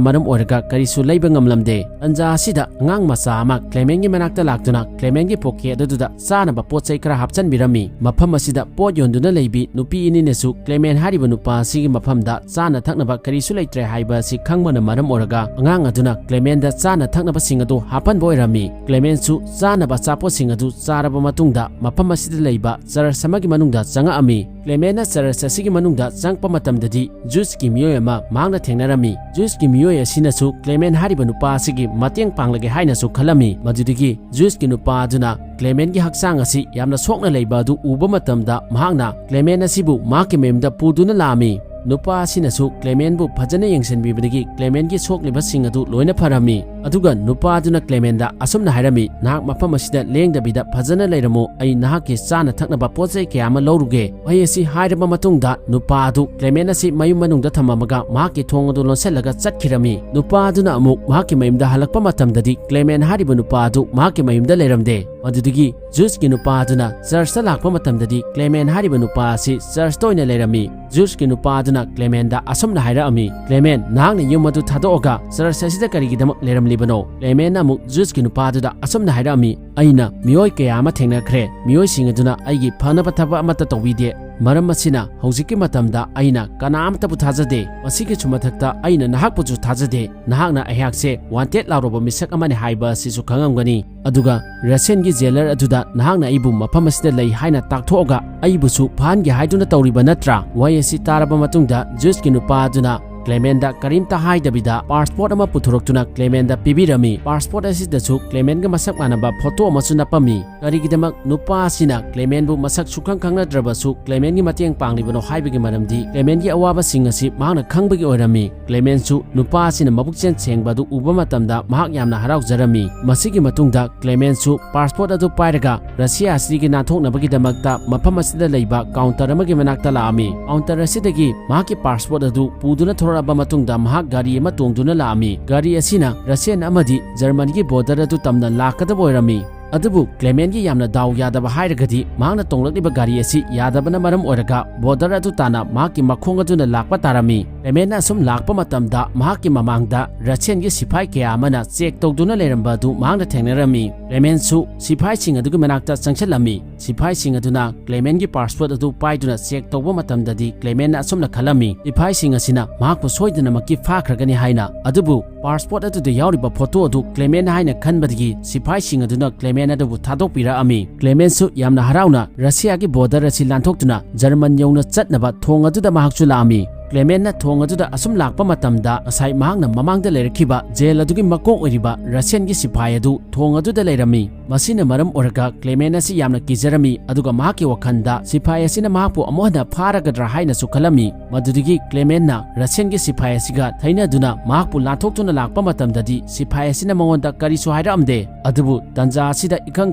ꯃꯔꯝ ꯑꯣꯏꯔꯒ ꯀꯔꯤꯁꯨ ꯂꯩꯕ ꯉꯝꯂꯝꯗꯦ꯫ ꯇꯟꯖꯥ ꯑꯁꯤꯗ ꯑꯉꯥꯡ ꯃꯆꯥ ꯑꯃ ꯀ꯭ꯂꯦꯃꯦꯟꯒꯤ ꯃꯅꯥꯛꯇ ꯂꯥꯛꯇꯨꯅ ꯀ꯭ꯂꯦꯃꯦꯟꯒꯤ ꯄꯣꯀꯦꯠ ꯑꯗꯨꯗ ꯆꯥꯅꯕ ꯄꯣꯠ ꯆꯩ ꯈꯔ ꯍꯥꯞꯆꯤꯟꯕꯤꯔꯝꯃꯤ꯫ ꯃꯐꯝ ꯑꯁꯤꯗ ꯄꯣꯠ ꯌꯣꯟꯗꯨꯅ ꯂꯩꯕꯤ ꯅꯨꯄꯤ ꯑꯅꯤꯅꯁꯨ ꯀ꯭ꯂꯦꯃꯦꯟ ꯍꯥꯏꯔꯤꯕ ꯅꯨꯄꯥ ꯑꯁꯤꯒꯤ ꯃꯐꯝꯗ ꯆꯥꯅ ꯊꯛꯅꯕ ꯀꯔꯤꯁꯨ ꯂꯩꯇ꯭ꯔꯦ ꯍꯥꯏꯕ ꯑꯁꯤ ꯈꯪꯕꯅ ꯃꯔꯝ ꯑꯣꯏꯔꯒ ꯑꯉꯥꯡ ꯑꯗꯨꯅ ꯀ꯭ꯂꯦꯃꯦꯟꯗ ꯆꯥꯅ ꯊꯛꯅꯕꯁꯤꯡ ꯑꯗꯨ ꯍꯥꯞꯍꯟꯕ ꯑꯣꯏꯔꯝꯃꯤ꯫ ꯀ꯭ꯂꯦꯃꯦꯟꯁꯨ ꯆꯥꯅꯕ ꯑꯆꯥꯄꯣꯠꯁꯤꯡ ꯑꯗꯨ ꯆꯥꯔꯕ ꯃꯇꯨꯡꯗ ꯃꯐꯝ ꯑꯁꯤꯗ ꯂꯩꯕ ꯆꯔꯆ ꯑꯃꯒꯤ ꯃꯅꯨꯡꯗ ꯆꯪꯉꯛꯑꯝꯃꯤ꯫ ꯀ꯭ꯂꯦꯃꯦꯟꯅ ꯆꯔꯆ ꯑꯁꯤꯒꯤ ꯃꯅꯨꯡꯗ ꯆꯪꯉꯛꯄ ꯃꯇꯝꯗꯗꯤ ꯖ꯭ꯌꯨꯁꯀꯤ ꯃꯤꯑꯣꯏ ꯑꯃ ꯃꯍꯥꯛꯅ ꯊꯦꯡꯅꯔꯝꯃꯤ꯫ ꯖ꯭ꯌꯨꯁꯀꯤ ꯃꯤꯑꯣꯏ ꯑꯁꯤꯅꯁꯨ ꯀ꯭ꯂꯦꯃꯦꯟ ꯍꯥꯏꯔꯤꯕ ꯅꯨꯄꯥ ꯑꯁꯤꯒꯤ ꯃꯇꯦꯡ ꯄꯥꯡꯂꯒꯦ ꯍꯥꯏꯅꯁꯨ ꯈꯜꯂꯝꯃꯤ꯫ ꯃꯗꯨꯗꯒꯤ ꯖ꯭ꯌꯨꯁꯀꯤ ꯅꯨꯄꯥ ꯑꯗꯨꯅ ꯀ꯭ꯂꯦꯃꯦꯟꯒꯤ ꯍꯛꯆꯥꯡ ꯑꯁꯤ ꯌꯥꯝꯅ ꯁꯣꯛꯅ ꯂꯩꯕ ꯑꯗꯨ ꯎꯕ ꯃꯇꯝꯗ ꯃꯍꯥꯛꯅ ꯀ꯭ꯂꯦꯃꯦꯟ ꯑꯁꯤꯕꯨ ꯃꯍꯥꯛꯀꯤ ꯃꯌꯨꯝꯗ ꯄꯨꯗꯨꯅ ꯂꯥꯛꯑꯝꯃꯤ꯫ ꯅꯨꯄꯥ ꯑꯁꯤꯅꯁꯨ ꯀ꯭ꯂꯦꯃꯦꯟꯕꯨ ꯐꯖꯅ ꯌꯦꯡꯁꯤꯟꯕꯤꯕꯗꯒꯤ ꯀ꯭ꯂꯦꯃꯦꯟꯒꯤ ꯁꯣꯛꯂꯤꯕꯁꯤꯡ ꯑꯗꯨ ꯂꯣꯏꯅ ꯐꯔꯝꯃꯤ꯫ ꯑꯗꯨꯒ ꯅꯨꯄꯥ ꯑꯗꯨꯅ ꯀ꯭ꯂꯦꯃꯦꯟꯗ ꯑꯁꯨꯝꯅ ꯍꯥꯏꯔꯝꯃꯤ, "ꯅꯍꯥꯛ ꯃꯐꯝ ꯑꯁꯤꯗ ꯂꯦꯡꯗꯕꯤꯗ ꯐꯖꯅ ꯂꯩꯔꯝꯃꯨ, ꯑꯩ ꯅꯍꯥꯛꯀꯤ ꯆꯥꯅ ꯊꯛꯅꯕ ꯄꯣꯠ ꯆꯩ ꯀꯌꯥ ꯑꯃ ꯂꯧꯔꯨꯒꯦ"꯫ ꯋꯥꯍꯩ ꯑꯁꯤ ꯍꯥꯏꯔꯕ ꯃꯇꯨꯡꯗ ꯅꯨꯄꯥ ꯑꯗꯨ ꯀ꯭ꯂꯦꯃꯦꯟ ꯑꯁꯤ ꯃꯌꯨꯝ ꯃꯅꯨꯡꯗ ꯊꯝꯃꯝꯃꯒ ꯃꯍꯥꯛꯀꯤ ꯊꯣꯡ ꯑꯗꯨ ꯂꯣꯟꯁꯤꯜꯂꯒ ꯆꯠꯈꯤꯔꯝꯃꯤ꯫ ꯅꯨꯄꯥ ꯑꯗꯨꯅ ꯑꯃꯨꯛ ꯃꯍꯥꯛꯀꯤ ꯃꯌꯨꯝꯗ ꯍꯜꯂꯛꯄ ꯃꯇꯝꯗꯗꯤ ꯀ꯭ꯂꯦꯃꯦꯟ ꯍꯥꯏꯔꯤꯕ ꯅꯨꯄꯥ ꯑꯗꯨ ꯃꯍꯥꯛꯀꯤ ꯃꯌꯨꯝꯗ ꯂꯩꯔꯝꯗꯦ꯫ ꯃꯗꯨꯗꯒꯤ ꯖ꯭ꯌꯨꯁꯀꯤ ꯅꯨꯄꯥ ꯑꯗꯨꯅ ꯆꯔꯆꯇ ꯂꯥꯛꯄ ꯃꯇꯝꯗꯗꯤ ꯀ꯭ꯂꯦꯃꯦꯟ ꯍꯥꯏꯔꯤꯕ ꯅꯨꯄꯥ ꯑꯁꯤ ꯆꯔꯆꯇ ꯑꯣꯏꯅ ꯂꯩꯔꯝꯃꯤ꯫ ꯖ꯭ꯌꯨꯁꯀꯤ ꯅꯨꯄꯥ ꯑꯗꯨꯅ ꯀ꯭ꯂꯦꯃꯦꯟꯗ ꯑꯁꯨꯝꯅ ꯍꯥꯏꯔꯛꯑꯝꯃꯤ, "ꯀ꯭ꯂꯦꯃꯦꯟ, ꯅꯍꯥꯛꯅ ꯌꯨꯝ ꯑꯗꯨ ꯊꯥꯗꯣꯛꯑꯒ ꯆꯔꯆ ꯑꯁꯤꯗ ꯀꯔꯤꯒꯤꯗꯃꯛ ꯂꯩꯔꯝꯂꯤꯕꯅꯣ?" ꯀ꯭ꯂꯦꯃꯦꯟꯅ ꯑꯃꯨꯛ ꯖ꯭ꯌꯨꯁꯀꯤ ꯅꯨꯄꯥ ꯑꯗꯨꯗ ꯑꯁꯨꯝꯅ ꯍꯥꯏꯔꯛꯑꯝꯃꯤ, "ꯑꯩꯅ ꯃꯤꯑꯣꯏ ꯀꯌꯥ ꯑꯃ ꯊꯦꯡꯅꯈ꯭ꯔꯦ꯫ ꯃꯤꯑꯣꯏꯁꯤꯡ ꯑꯗꯨꯅ ꯑꯩꯒꯤ ꯐꯅꯕ ꯊꯕꯛ ꯑꯃꯠꯇ ꯇꯧꯕꯤꯗꯦ꯫ ꯃꯔꯝ ꯑꯁꯤꯅ ꯍꯧꯖꯤꯛꯀꯤ ꯃꯇꯝꯗ ꯑꯩꯅ ꯀꯅꯥꯃꯠꯇꯕꯨ ꯊꯥꯖꯗꯦ꯫ ꯃꯁꯤꯒꯤꯁꯨ ꯃꯊꯛꯇ ꯑꯩꯅ ꯅꯍꯥꯛꯄꯨꯁꯨ ꯊꯥꯖꯗꯦ꯫ ꯅꯍꯥꯛꯅ ꯑꯩꯍꯥꯛꯁꯦ ꯋꯥꯟꯇꯦꯗ ꯂꯥꯎꯔꯕ ꯃꯤꯁꯛ ꯑꯃꯅꯤ ꯍꯥꯏꯕ ꯑꯁꯤꯁꯨ ꯈꯪꯉꯝꯒꯅꯤ꯫ ꯑꯗꯨꯒ ꯔꯁꯤꯌꯟꯒꯤ ꯖꯦꯂꯔ ꯑꯗꯨꯗ ꯅꯍꯥꯛꯅ ꯑꯩꯕꯨ ꯃꯐꯝ ꯑꯁꯤꯗ ꯂꯩ ꯍꯥꯏꯅ ꯇꯥꯛꯊꯣꯛꯑꯒ ꯑꯩꯕꯨꯁꯨ ꯐꯥꯍꯟꯒꯦ ꯍꯥꯏꯗꯨꯅ ꯇꯧꯔꯤꯕ ꯅꯠꯇ꯭ꯔꯥ?" ꯋꯥꯍꯩ ꯑꯁꯤ ꯇꯥꯔꯕ ꯃꯇꯨꯡꯗ ꯖ꯭ꯌꯨꯁꯀꯤ ꯅꯨꯄꯥ ꯑꯗꯨꯅ ꯀ꯭ꯂꯦꯃꯦꯟꯗ ꯀꯔꯤꯝꯇ ꯍꯥꯏꯗꯕꯤꯗ ꯄꯥꯁꯄꯣꯔꯠ ꯑꯃ ꯄꯨꯊꯣꯔꯛꯇꯨꯅ ꯀ꯭ꯂꯦꯃꯦꯟꯗ ꯄꯤꯕꯤꯔꯝꯃꯤ꯫ ꯄꯥꯁꯄꯣꯔꯠ ꯑꯁꯤꯗꯁꯨ ꯀ꯭ꯂꯦꯃꯦꯟꯒ ꯃꯁꯛ ꯃꯥꯟꯅꯕ ꯐꯣꯇꯣ ꯑꯃꯁꯨ ꯅꯞꯄꯝꯃꯤ꯫ ꯀꯔꯤꯒꯤꯗꯃꯛ ꯅꯨꯄꯥ ꯑꯁꯤꯅ ꯀ꯭ꯂꯦꯃꯦꯟꯕꯨ ꯃꯁꯛ ꯁꯨꯈꯪ ꯈꯪꯅꯗ꯭ꯔꯕꯁꯨ ꯀ꯭ꯂꯦꯃꯦꯟꯒꯤ ꯃꯇꯦꯡ ꯄꯥꯡꯂꯤꯕꯅꯣ ꯍꯥꯏꯕꯒꯤ ꯃꯔꯝꯗꯤ ꯀ꯭ꯂꯦꯃꯦꯟꯒꯤ ꯑꯋꯥꯕꯁꯤꯡ ꯑꯁꯤ ꯃꯍꯥꯛꯅ ꯈꯪꯕꯒꯤ ꯑꯣꯏꯔꯝꯃꯤ꯫ ꯀ꯭ꯂꯦꯃꯦꯟꯁꯨ ꯅꯨꯄꯥ ꯑꯁꯤꯅ ꯃꯕꯨꯛꯆꯦꯜ ꯁꯦꯡꯕ ꯑꯗꯨ ꯎꯕ ꯃꯇꯝꯗ ꯃꯍꯥꯛ ꯌꯥꯝꯅ ꯍꯔꯥꯎꯖꯔꯝꯃꯤ꯫ ꯃꯁꯤꯒꯤ ꯃꯇꯨꯡꯗ ꯀ꯭ꯂꯦꯃꯦꯟꯁꯨ ꯄꯥꯁꯄꯣꯔꯠ ꯑꯗꯨ ꯄꯥꯏꯔꯒ ꯔꯁꯤꯌꯥ ꯑꯁꯤꯒꯤ ꯅꯥꯟꯊꯣꯛꯅꯕꯒꯤꯗꯃꯛꯇ ꯃꯐꯝ ꯑꯁꯤꯗ ꯂꯩꯕ ꯀꯥꯎꯟꯇꯔ ꯑꯃꯒꯤ ꯃꯅꯥꯛꯇ ꯂꯥꯛꯑꯝꯃꯤ꯫ ꯀꯥꯎꯟꯇꯔ ꯑꯁꯤꯗꯒꯤ ꯃꯍꯥꯛꯀꯤ ꯄꯥꯁꯄꯣꯔꯠ ꯑꯗꯨ ꯄꯨꯗꯨꯅ ꯊꯣꯔꯛꯂꯕ ꯃꯇꯨꯡꯗ ꯃꯍꯥꯛ ꯒꯥꯔꯤ ꯑꯃ ꯇꯣꯡꯗꯨꯅ ꯂꯥꯛꯑꯝꯃꯤ꯫ ꯒꯥꯔꯤ ꯑꯁꯤꯅ ꯔꯁꯤꯌꯟ ꯑꯃꯗꯤ ꯖꯔꯃꯟꯒꯤ ꯕꯣꯔꯗꯔ ꯑꯗꯨ ꯇꯝꯅ ꯂꯥꯛꯀꯗꯕ ꯑꯣꯏꯔꯝꯃꯤ꯫ ꯑꯗꯨꯕꯨ ꯀ꯭ꯂꯦꯃꯦꯟꯒꯤ ꯌꯥꯝꯅ ꯗꯥꯎ ꯌꯥꯗꯕ ꯍꯥꯏꯔꯒꯗꯤ ꯃꯍꯥꯛꯅ ꯇꯣꯡꯂꯛꯂꯤꯕ ꯒꯥꯔꯤ ꯑꯁꯤ ꯌꯥꯗꯕꯅ ꯃꯔꯝ ꯑꯣꯏꯔꯒ ꯕꯣꯔꯗꯔ ꯑꯗꯨ ꯇꯥꯟꯅ ꯃꯍꯥꯛꯀꯤ ꯃꯈꯣꯡ ꯑꯗꯨꯅ ꯂꯥꯛꯄ ꯇꯥꯔꯝꯃꯤ꯫ ꯀ꯭ꯂꯦꯃꯦꯟꯅ ꯑꯁꯨꯝ ꯂꯥꯛꯄ ꯃꯇꯝꯗ ꯃꯍꯥꯛꯀꯤ ꯃꯃꯥꯡꯗ ꯔꯁꯤꯌꯟꯒꯤ ꯁꯤꯐꯥꯏ ꯀꯌꯥ ꯑꯃꯅ ꯆꯦꯛ ꯇꯧꯗꯨꯅ ꯂꯩꯔꯝꯕ ꯑꯗꯨ ꯃꯍꯥꯛꯅ ꯊꯦꯡꯅꯔꯝꯃꯤ꯫ ꯀ꯭ꯂꯦꯃꯦꯟꯁꯨ ꯁꯤꯐꯥꯏꯁꯤꯡ ꯑꯗꯨꯒꯤ ꯃꯅꯥꯛꯇ ꯆꯪꯁꯤꯜꯂꯝꯃꯤ꯫ ꯁꯤꯐꯥꯏꯁꯤꯡ ꯑꯗꯨꯅ ꯀ꯭ꯂꯦꯃꯦꯟꯒꯤ ꯄꯥꯁꯄꯣꯔꯠ ꯑꯗꯨ ꯄꯥꯏꯗꯨꯅ ꯆꯦꯛ ꯇꯧꯕ ꯃꯇꯝꯗꯗꯤ ꯀ꯭ꯂꯦꯃꯦꯟꯅ ꯑꯁꯨꯝꯅ ꯈꯜꯂꯝꯃꯤ, "ꯁꯤꯐꯥꯏꯁꯤꯡ ꯑꯁꯤꯅ ꯃꯍꯥꯛꯄꯨ ꯁꯣꯏꯗꯅꯃꯛꯀꯤ ꯐꯥꯈ꯭ꯔꯒꯅꯤ" ꯍꯥꯏꯅ꯫ ꯑꯗꯨꯕꯨ ꯄꯥꯁꯄꯣꯔꯠ ꯑꯗꯨꯗ ꯌꯥꯎꯔꯤꯕ ꯐꯣꯇꯣ ꯑꯗꯨ ꯀ꯭ꯂꯦꯃꯦꯟ ꯍꯥꯏꯅ ꯈꯟꯕꯗꯒꯤ ꯁꯤꯐꯥꯏꯁꯤꯡ ꯑꯗꯨꯅ ꯀ꯭ꯂꯦꯃꯦꯟ ꯑꯗꯨꯕꯨ ꯊꯥꯗꯣꯛꯄꯤꯔꯛꯑꯝꯃꯤ꯫ ꯀ꯭ꯂꯦꯃꯦꯟꯁꯨ ꯌꯥꯝꯅ ꯍꯔꯥꯎꯅ ꯔꯁꯤꯌꯥꯒꯤ ꯕꯣꯔꯗꯔ ꯑꯁꯤ ꯂꯥꯟꯊꯣꯛꯇꯨꯅ ꯖꯔꯃꯟ ꯌꯧꯅ ꯆꯠꯅꯕ ꯊꯣꯡ ꯑꯗꯨꯗ ꯃꯍꯥꯛꯁꯨ ꯂꯥꯛꯑꯝꯃꯤ꯫ ꯀ꯭ꯂꯦꯃꯦꯟꯅ ꯊꯣꯡ ꯑꯗꯨꯗ ꯑꯁꯨꯝ ꯂꯥꯛꯄ ꯃꯇꯝꯗ, ꯉꯁꯥꯏ ꯃꯍꯥꯛꯅ ꯃꯃꯥꯡꯗ ꯂꯩꯔꯛꯈꯤꯕ ꯖꯦꯜ ꯑꯗꯨꯒꯤ ꯃꯀꯣꯛ ꯑꯣꯏꯔꯤꯕ ꯔꯁꯤꯌꯟꯒꯤ ꯁꯤꯐꯥꯏ ꯑꯗꯨ ꯊꯣꯡ ꯑꯗꯨꯗ ꯂꯩꯔꯝꯃꯤ꯫ ꯃꯁꯤꯅ ꯃꯔꯝ ꯑꯣꯏꯔꯒ ꯀ꯭ꯂꯦꯃꯦꯟ ꯑꯁꯤ ꯌꯥꯝꯅ ꯀꯤꯖꯔꯝꯃꯤ, ꯑꯗꯨꯒ ꯃꯍꯥꯛꯀꯤ ꯋꯥꯈꯜꯗ ꯁꯤꯐꯥꯏ ꯑꯁꯤꯅ ꯃꯍꯥꯛꯄꯨ ꯑꯃꯨꯛ ꯍꯟꯅ ꯐꯥꯔꯒꯗ꯭ꯔꯥ ꯍꯥꯏꯅꯁꯨ ꯈꯜꯂꯝꯃꯤ꯫ ꯃꯗꯨꯗꯒꯤ ꯀ꯭ꯂꯦꯃꯦꯟꯅ ꯔꯁꯤꯌꯟꯒꯤ ꯁꯤꯐꯥꯏ ꯑꯁꯤꯒ ꯊꯩꯅꯗꯨꯅ ꯃꯍꯥꯛꯄꯨ ꯂꯥꯟꯊꯣꯛꯇꯨꯅ ꯂꯥꯛꯄ ꯃꯇꯝꯗꯗꯤ, ꯁꯤꯐꯥꯏ ꯑꯁꯤꯅ ꯃꯉꯣꯟꯗ ꯀꯔꯤꯁꯨ ꯍꯥꯏꯔꯛꯑꯝꯗꯦ꯫ ꯑꯗꯨꯕꯨ ꯇꯟꯖꯥ ꯑꯁꯤꯗ ꯏꯈꯪ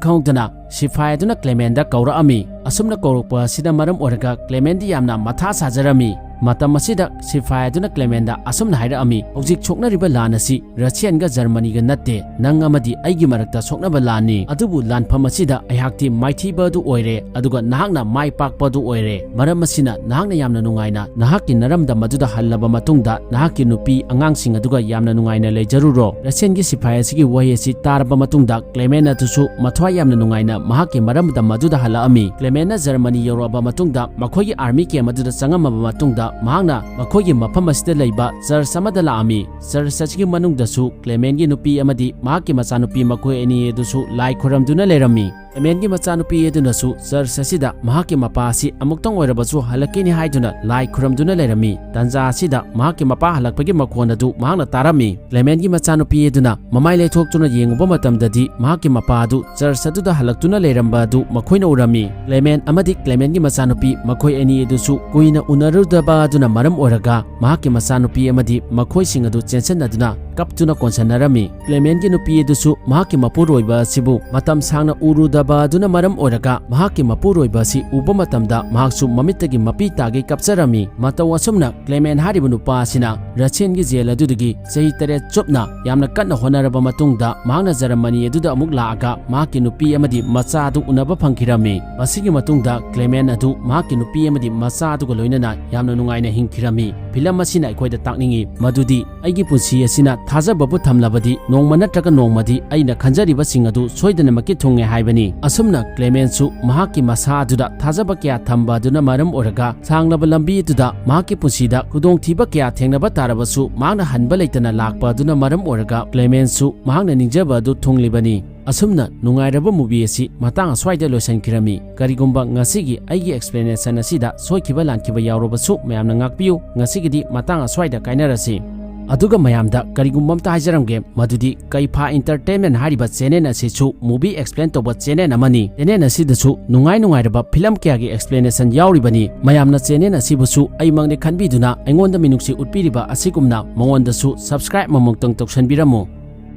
ꯈꯪꯍꯧꯗꯅ ꯁꯤꯐꯥꯏ ꯑꯗꯨꯅ ꯀ꯭ꯂꯦꯃꯦꯟꯗ ꯀꯧꯔꯛꯑꯝꯃꯤ꯫ ꯑꯁꯨꯝꯅ ꯀꯧꯔꯛꯄ ꯑꯁꯤꯅ ꯃꯔꯝ ꯑꯣꯏꯔꯒ ꯀ꯭ꯂꯦꯃꯦꯟꯗꯤ ꯌꯥꯝꯅ ꯃꯊꯥ ꯁꯥꯖꯔꯝꯃꯤ꯫ ꯃꯇꯝ ꯑꯁꯤꯗ ꯁꯤꯐꯥꯏ ꯑꯗꯨꯅ ꯀ꯭ꯂꯦꯃꯦꯟꯗ ꯑꯁꯨꯝꯅ ꯍꯥꯏꯔꯛꯑꯝꯃꯤ, "ꯍꯧꯖꯤꯛ ꯁꯣꯛꯅꯔꯤꯕ ꯂꯥꯟ ꯑꯁꯤ ꯔꯁꯤꯌꯟꯒ ꯖꯔꯃꯅꯤꯒ ꯅꯠꯇꯦ, ꯅꯪ ꯑꯃꯗꯤ ꯑꯩꯒꯤ ꯃꯔꯛꯇ ꯁꯣꯛꯅꯕ ꯂꯥꯟꯅꯤ꯫ ꯑꯗꯨꯕꯨ ꯂꯥꯟꯐꯝ ꯑꯁꯤꯗ ꯑꯩꯍꯥꯛꯇꯤ ꯃꯥꯏꯊꯤꯕ ꯑꯗꯨ ꯑꯣꯏꯔꯦ, ꯑꯗꯨꯒ ꯅꯍꯥꯛꯅ ꯃꯥꯏ ꯄꯥꯛꯄ ꯑꯗꯨ ꯑꯣꯏꯔꯦ꯫ ꯃꯔꯝ ꯑꯁꯤꯅ ꯅꯍꯥꯛꯅ ꯌꯥꯝꯅ ꯅꯨꯡꯉꯥꯏꯅ ꯅꯍꯥꯛꯀꯤ ꯅꯔꯝꯗꯝ ꯑꯗꯨꯗ ꯍꯜꯂꯕ ꯃꯇꯨꯡꯗ ꯅꯍꯥꯛꯀꯤ ꯅꯨꯄꯤ ꯑꯉꯥꯡꯁꯤꯡ ꯑꯗꯨꯒ ꯌꯥꯝꯅ ꯅꯨꯡꯉꯥꯏꯅ ꯂꯩꯖꯔꯨꯔꯣ꯫ ꯔꯁꯤꯌꯟꯒꯤ ꯁꯤꯐꯥꯏ ꯑꯁꯤꯒꯤ ꯋꯥꯍꯩ ꯑꯁꯤ ꯇꯥꯔꯕ ꯃꯇꯨꯡꯗ ꯀ꯭ꯂꯦꯃꯦꯟ ꯑꯗꯨꯁꯨ ꯃꯊ꯭ꯋꯥꯏ ꯌꯥꯝꯅ ꯅꯨꯡꯉꯥꯏꯅ ꯃꯍꯥꯛꯀꯤ ꯃꯔꯝꯗꯝ ꯑꯗꯨꯗ ꯍꯜꯂꯛꯑꯝꯃꯤ꯫ ꯀ꯭ꯂꯦꯃꯦꯟꯅ ꯖꯔꯃꯅꯤ ꯌꯧꯔꯛꯑꯕ ꯃꯇꯨꯡꯗ ꯃꯈꯣꯏꯒꯤ ꯑꯥꯔꯃꯤ ꯀꯦꯝ ꯑꯗꯨꯗ ꯆꯪꯉꯝꯃꯕ ꯃꯇꯨꯡꯗ ꯃꯍꯥꯛꯅ ꯃꯈꯣꯏꯒꯤ ꯃꯐꯝ ꯑꯁꯤꯗ ꯂꯩꯕ ꯆꯔꯆ ꯑꯃꯗ ꯂꯥꯛꯑꯝꯃꯤ꯫ ꯆꯔꯆ ꯑꯁꯤꯒꯤ ꯃꯅꯨꯡꯗꯁꯨ ꯀ꯭ꯂꯦꯃꯦꯟꯒꯤ ꯅꯨꯄꯤ ꯑꯃꯗꯤ ꯃꯍꯥꯛꯀꯤ ꯃꯆꯥꯅꯨꯄꯤ ꯃꯈꯣꯏ ꯑꯅꯤ ꯑꯗꯨꯁꯨ ꯂꯥꯏ ꯈꯨꯔꯝꯗꯨꯅ ꯂꯩꯔꯝꯃꯤ꯫ ꯀ꯭ꯂꯦꯃꯦꯟꯒꯤ ꯃꯆꯥꯅꯨꯄꯤ ꯑꯗꯨꯅꯁꯨ ꯆꯔꯆ ꯑꯁꯤꯗ ꯃꯍꯥꯛꯀꯤ ꯃꯄꯥ ꯑꯁꯤ ꯑꯃꯨꯛꯇꯪ ꯑꯣꯏꯔꯕꯁꯨ ꯍꯜꯂꯛꯀꯅꯤ ꯍꯥꯏꯗꯨꯅ ꯂꯥꯏ ꯈꯨꯔꯝꯗꯨꯅ ꯂꯩꯔꯝꯃꯤ꯫ ꯇꯟꯖꯥ ꯑꯁꯤꯗ ꯃꯍꯥꯛꯀꯤ ꯃꯄꯥ ꯍꯜꯂꯛꯄꯒꯤ ꯃꯈꯣꯟ ꯑꯗꯨ ꯃꯍꯥꯛꯅ ꯇꯥꯔꯝꯃꯤ꯫ ꯀ꯭ꯂꯦꯃꯦꯟꯒꯤ ꯃꯆꯥꯅꯨꯄꯤ ꯑꯗꯨꯅ ꯃꯃꯥꯏ ꯂꯩꯊꯣꯛꯇꯨꯅ ꯌꯦꯡꯉꯨꯕ ꯃꯇꯝꯗꯗꯤ ꯃꯍꯥꯛꯀꯤ ꯃꯄꯥ ꯑꯗꯨ ꯆꯔꯆ ꯑꯗꯨꯗ ꯍꯜꯂꯛꯇꯨꯅ ꯂꯩꯔꯝꯕ ꯑꯗꯨ ꯃꯈꯣꯏꯅ ꯎꯔꯝꯃꯤ꯫ ꯀ꯭ꯂꯦꯃꯦꯟ ꯑꯃꯗꯤ ꯀ꯭ꯂꯦꯃꯦꯟꯒꯤ ꯃꯆꯥꯅꯨꯄꯤ ꯃꯈꯣꯏ ꯑꯅꯤ ꯑꯗꯨꯁꯨ ꯀꯨꯏꯅ ꯎꯅꯔꯨꯗꯕ ꯑꯗꯨꯅ ꯃꯔꯝ ꯑꯣꯏꯔꯒ ꯃꯍꯥꯛꯀꯤ ꯃꯆꯥꯅꯨꯄꯤ ꯑꯃꯗꯤ ꯃꯈꯣꯏꯁꯤꯡ ꯑꯗꯨ ꯆꯦꯟꯁꯤꯟꯅꯗꯨꯅ ꯀꯞꯇꯨꯅ ꯀꯣꯟꯁꯟꯅꯔꯝꯃꯤ꯫ ꯀ꯭ꯂꯦꯃꯦꯟꯒꯤ ꯅꯨꯄꯤ ꯑꯗꯨꯁꯨ ꯃꯍꯥꯛꯀꯤ ꯃꯄꯨꯔꯣꯏꯕ ꯑꯁꯤꯕꯨ ꯃꯇꯝ ꯁꯥꯡꯅ ꯎꯔꯨꯗꯕ ꯑꯗꯨꯅ ꯃꯔꯝ ꯑꯣꯏꯔꯒ ꯃꯍꯥꯛꯀꯤ ꯃꯄꯨꯔꯣꯏꯕ ꯑꯁꯤ ꯎꯕ ꯃꯇꯝꯗ ꯃꯍꯥꯛꯁꯨ ꯃꯃꯤꯠꯇꯒꯤ ꯃꯄꯤ ꯇꯥꯒꯩ ꯀꯞꯆꯔꯝꯃꯤ꯫ ꯃꯇꯧ ꯑꯁꯨꯝꯅ ꯀ꯭ꯂꯦꯃꯦꯟ ꯍꯥꯏꯔꯤꯕ ꯅꯨꯄꯥ ꯑꯁꯤꯅ ꯔꯁꯤꯌꯟꯒꯤ ꯖꯦꯜ ꯑꯗꯨꯗꯒꯤ ꯆꯍꯤ ꯇꯔꯦꯠ ꯆꯨꯞꯅ ꯌꯥꯝꯅ ꯀꯟꯅ ꯍꯣꯠꯅꯔꯕ ꯃꯇꯨꯡꯗ ꯃꯍꯥꯛꯅ ꯖꯔꯃꯅꯤ ꯑꯗꯨꯗ ꯑꯃꯨꯛ ꯂꯥꯛꯑꯒ ꯃꯍꯥꯛꯀꯤ ꯅꯨꯄꯤ ꯑꯃꯗꯤ ꯃꯆꯥ ꯑꯗꯨ ꯎꯅꯕ ꯐꯪꯈꯤꯔꯝꯃꯤ꯫ ꯃꯁꯤꯒꯤ ꯃꯇꯨꯡꯗ ꯀ꯭ꯂꯦꯃꯦꯟ ꯑꯗꯨ ꯃꯍꯥꯛꯀꯤ ꯅꯨꯄꯤ ꯑꯃꯗꯤ ꯃꯆꯥ ꯑꯗꯨꯒ ꯂꯣꯏꯅꯅ ꯌꯥꯝꯅ ꯅꯨꯡꯉꯥꯏꯅ ꯍꯤꯡꯈꯤꯔꯝꯃꯤ꯫ ꯐꯤꯂꯝ ꯑꯁꯤꯅ ꯑꯩꯈꯣꯏꯗ ꯇꯥꯛꯅꯤꯡꯏ ꯃꯗꯨꯗꯤ ꯑꯩꯒꯤ ꯄꯨꯟꯁꯤ ꯑꯁꯤꯅ ꯊꯥꯖꯕꯕꯨ ꯊꯝꯂꯕꯗꯤ ꯅꯣꯡꯃ ꯅꯠꯇ꯭ꯔꯒ ꯅꯣꯡꯃꯗꯤ ꯑꯩꯅ ꯈꯟꯖꯔꯤꯕꯁꯤꯡ ꯑꯗꯨ ꯁꯣꯏꯗꯅꯃꯛꯀꯤ ꯊꯨꯡꯉꯦ ꯍꯥꯏꯕꯅꯤ꯫ ꯑꯁꯨꯝꯅ ꯀ꯭ꯂꯦꯃꯦꯟꯁꯨ ꯃꯍꯥꯛꯀꯤ ꯃꯁꯥ ꯑꯗꯨꯗ ꯊꯥꯖꯕ ꯀꯌꯥ ꯊꯝꯕ ꯑꯗꯨꯅ ꯃꯔꯝ ꯑꯣꯏꯔꯒ ꯁꯥꯡꯂꯕ ꯂꯝꯕꯤ ꯑꯗꯨꯗ ꯃꯍꯥꯛꯀꯤ ꯄꯨꯟꯁꯤꯗ ꯈꯨꯗꯣꯡꯊꯤꯕ ꯀꯌꯥ ꯊꯦꯡꯅꯕ ꯇꯥꯔꯕꯁꯨ ꯃꯍꯥꯛꯅ ꯍꯟꯕ ꯂꯩꯇꯅ ꯂꯥꯛꯄ ꯑꯗꯨꯅ ꯃꯔꯝ ꯑꯣꯏꯔꯒ ꯀ꯭ꯂꯦꯃꯦꯟꯁꯨ ꯃꯍꯥꯛꯅ ꯅꯤꯡꯖꯕ ꯑꯗꯨ ꯊꯨꯡꯂꯤꯕꯅꯤ꯫ ꯑꯁꯨꯝꯅ ꯅꯨꯡꯉꯥꯏꯔꯕ movie ꯑꯁꯤ ꯃꯇꯥꯡ ꯑꯁ꯭ꯋꯥꯏꯗ ꯂꯣꯏꯁꯤꯟꯈꯤꯔꯝꯃꯤ꯫ ꯀꯔꯤꯒꯨꯝꯕ ꯉꯁꯤꯒꯤ ꯑꯩꯒꯤ explanation ꯑꯁꯤꯗ ꯁꯣꯏꯈꯤꯕ ꯂꯥꯟꯈꯤꯕ ꯌꯥꯎꯔꯕꯁꯨ ꯃꯌꯥꯝꯅ ꯉꯥꯛꯄꯤꯌꯨ꯫ ꯉꯁꯤꯒꯤꯗꯤ ꯃꯇꯥꯡ ꯑꯁ꯭ꯋꯥꯏꯗ ꯀꯥꯏꯅꯔꯁꯤ꯫ ꯑꯗꯨꯒ ꯃꯌꯥꯝꯗ ꯀꯔꯤꯒꯨꯝꯕ ꯑꯝꯇ ꯍꯥꯏꯖꯔꯝꯒꯦ, ꯃꯗꯨꯗꯤ ꯀꯩꯐꯥ Entertainment ꯍꯥꯏꯔꯤꯕ channel ꯑꯁꯤꯁꯨ movie explain ꯇꯧꯕ channel ꯑꯃꯅꯤ꯫ Channel ꯑꯁꯤꯗꯁꯨ ꯅꯨꯡꯉꯥꯏ ꯅꯨꯡꯉꯥꯏꯔꯕ film ꯀꯌꯥꯒꯤ explanation ꯌꯥꯎꯔꯤꯕꯅꯤ꯫ ꯃꯌꯥꯝꯅ channel ꯑꯁꯤꯕꯨꯁꯨ ꯑꯩꯃꯛꯅꯤ ꯈꯟꯕꯤꯗꯨꯅ ꯑꯩꯉꯣꯟꯗ ꯃꯤꯅꯨꯡꯁꯤ ꯎꯠꯄꯤꯔꯤꯕ ꯑꯁꯤꯒꯨꯝꯅ ꯃꯉꯣꯟꯗꯁꯨ subscribe ꯑꯃꯃꯨꯛꯇꯪ ꯇꯧꯁꯟꯕꯤꯔꯝꯃꯨ꯫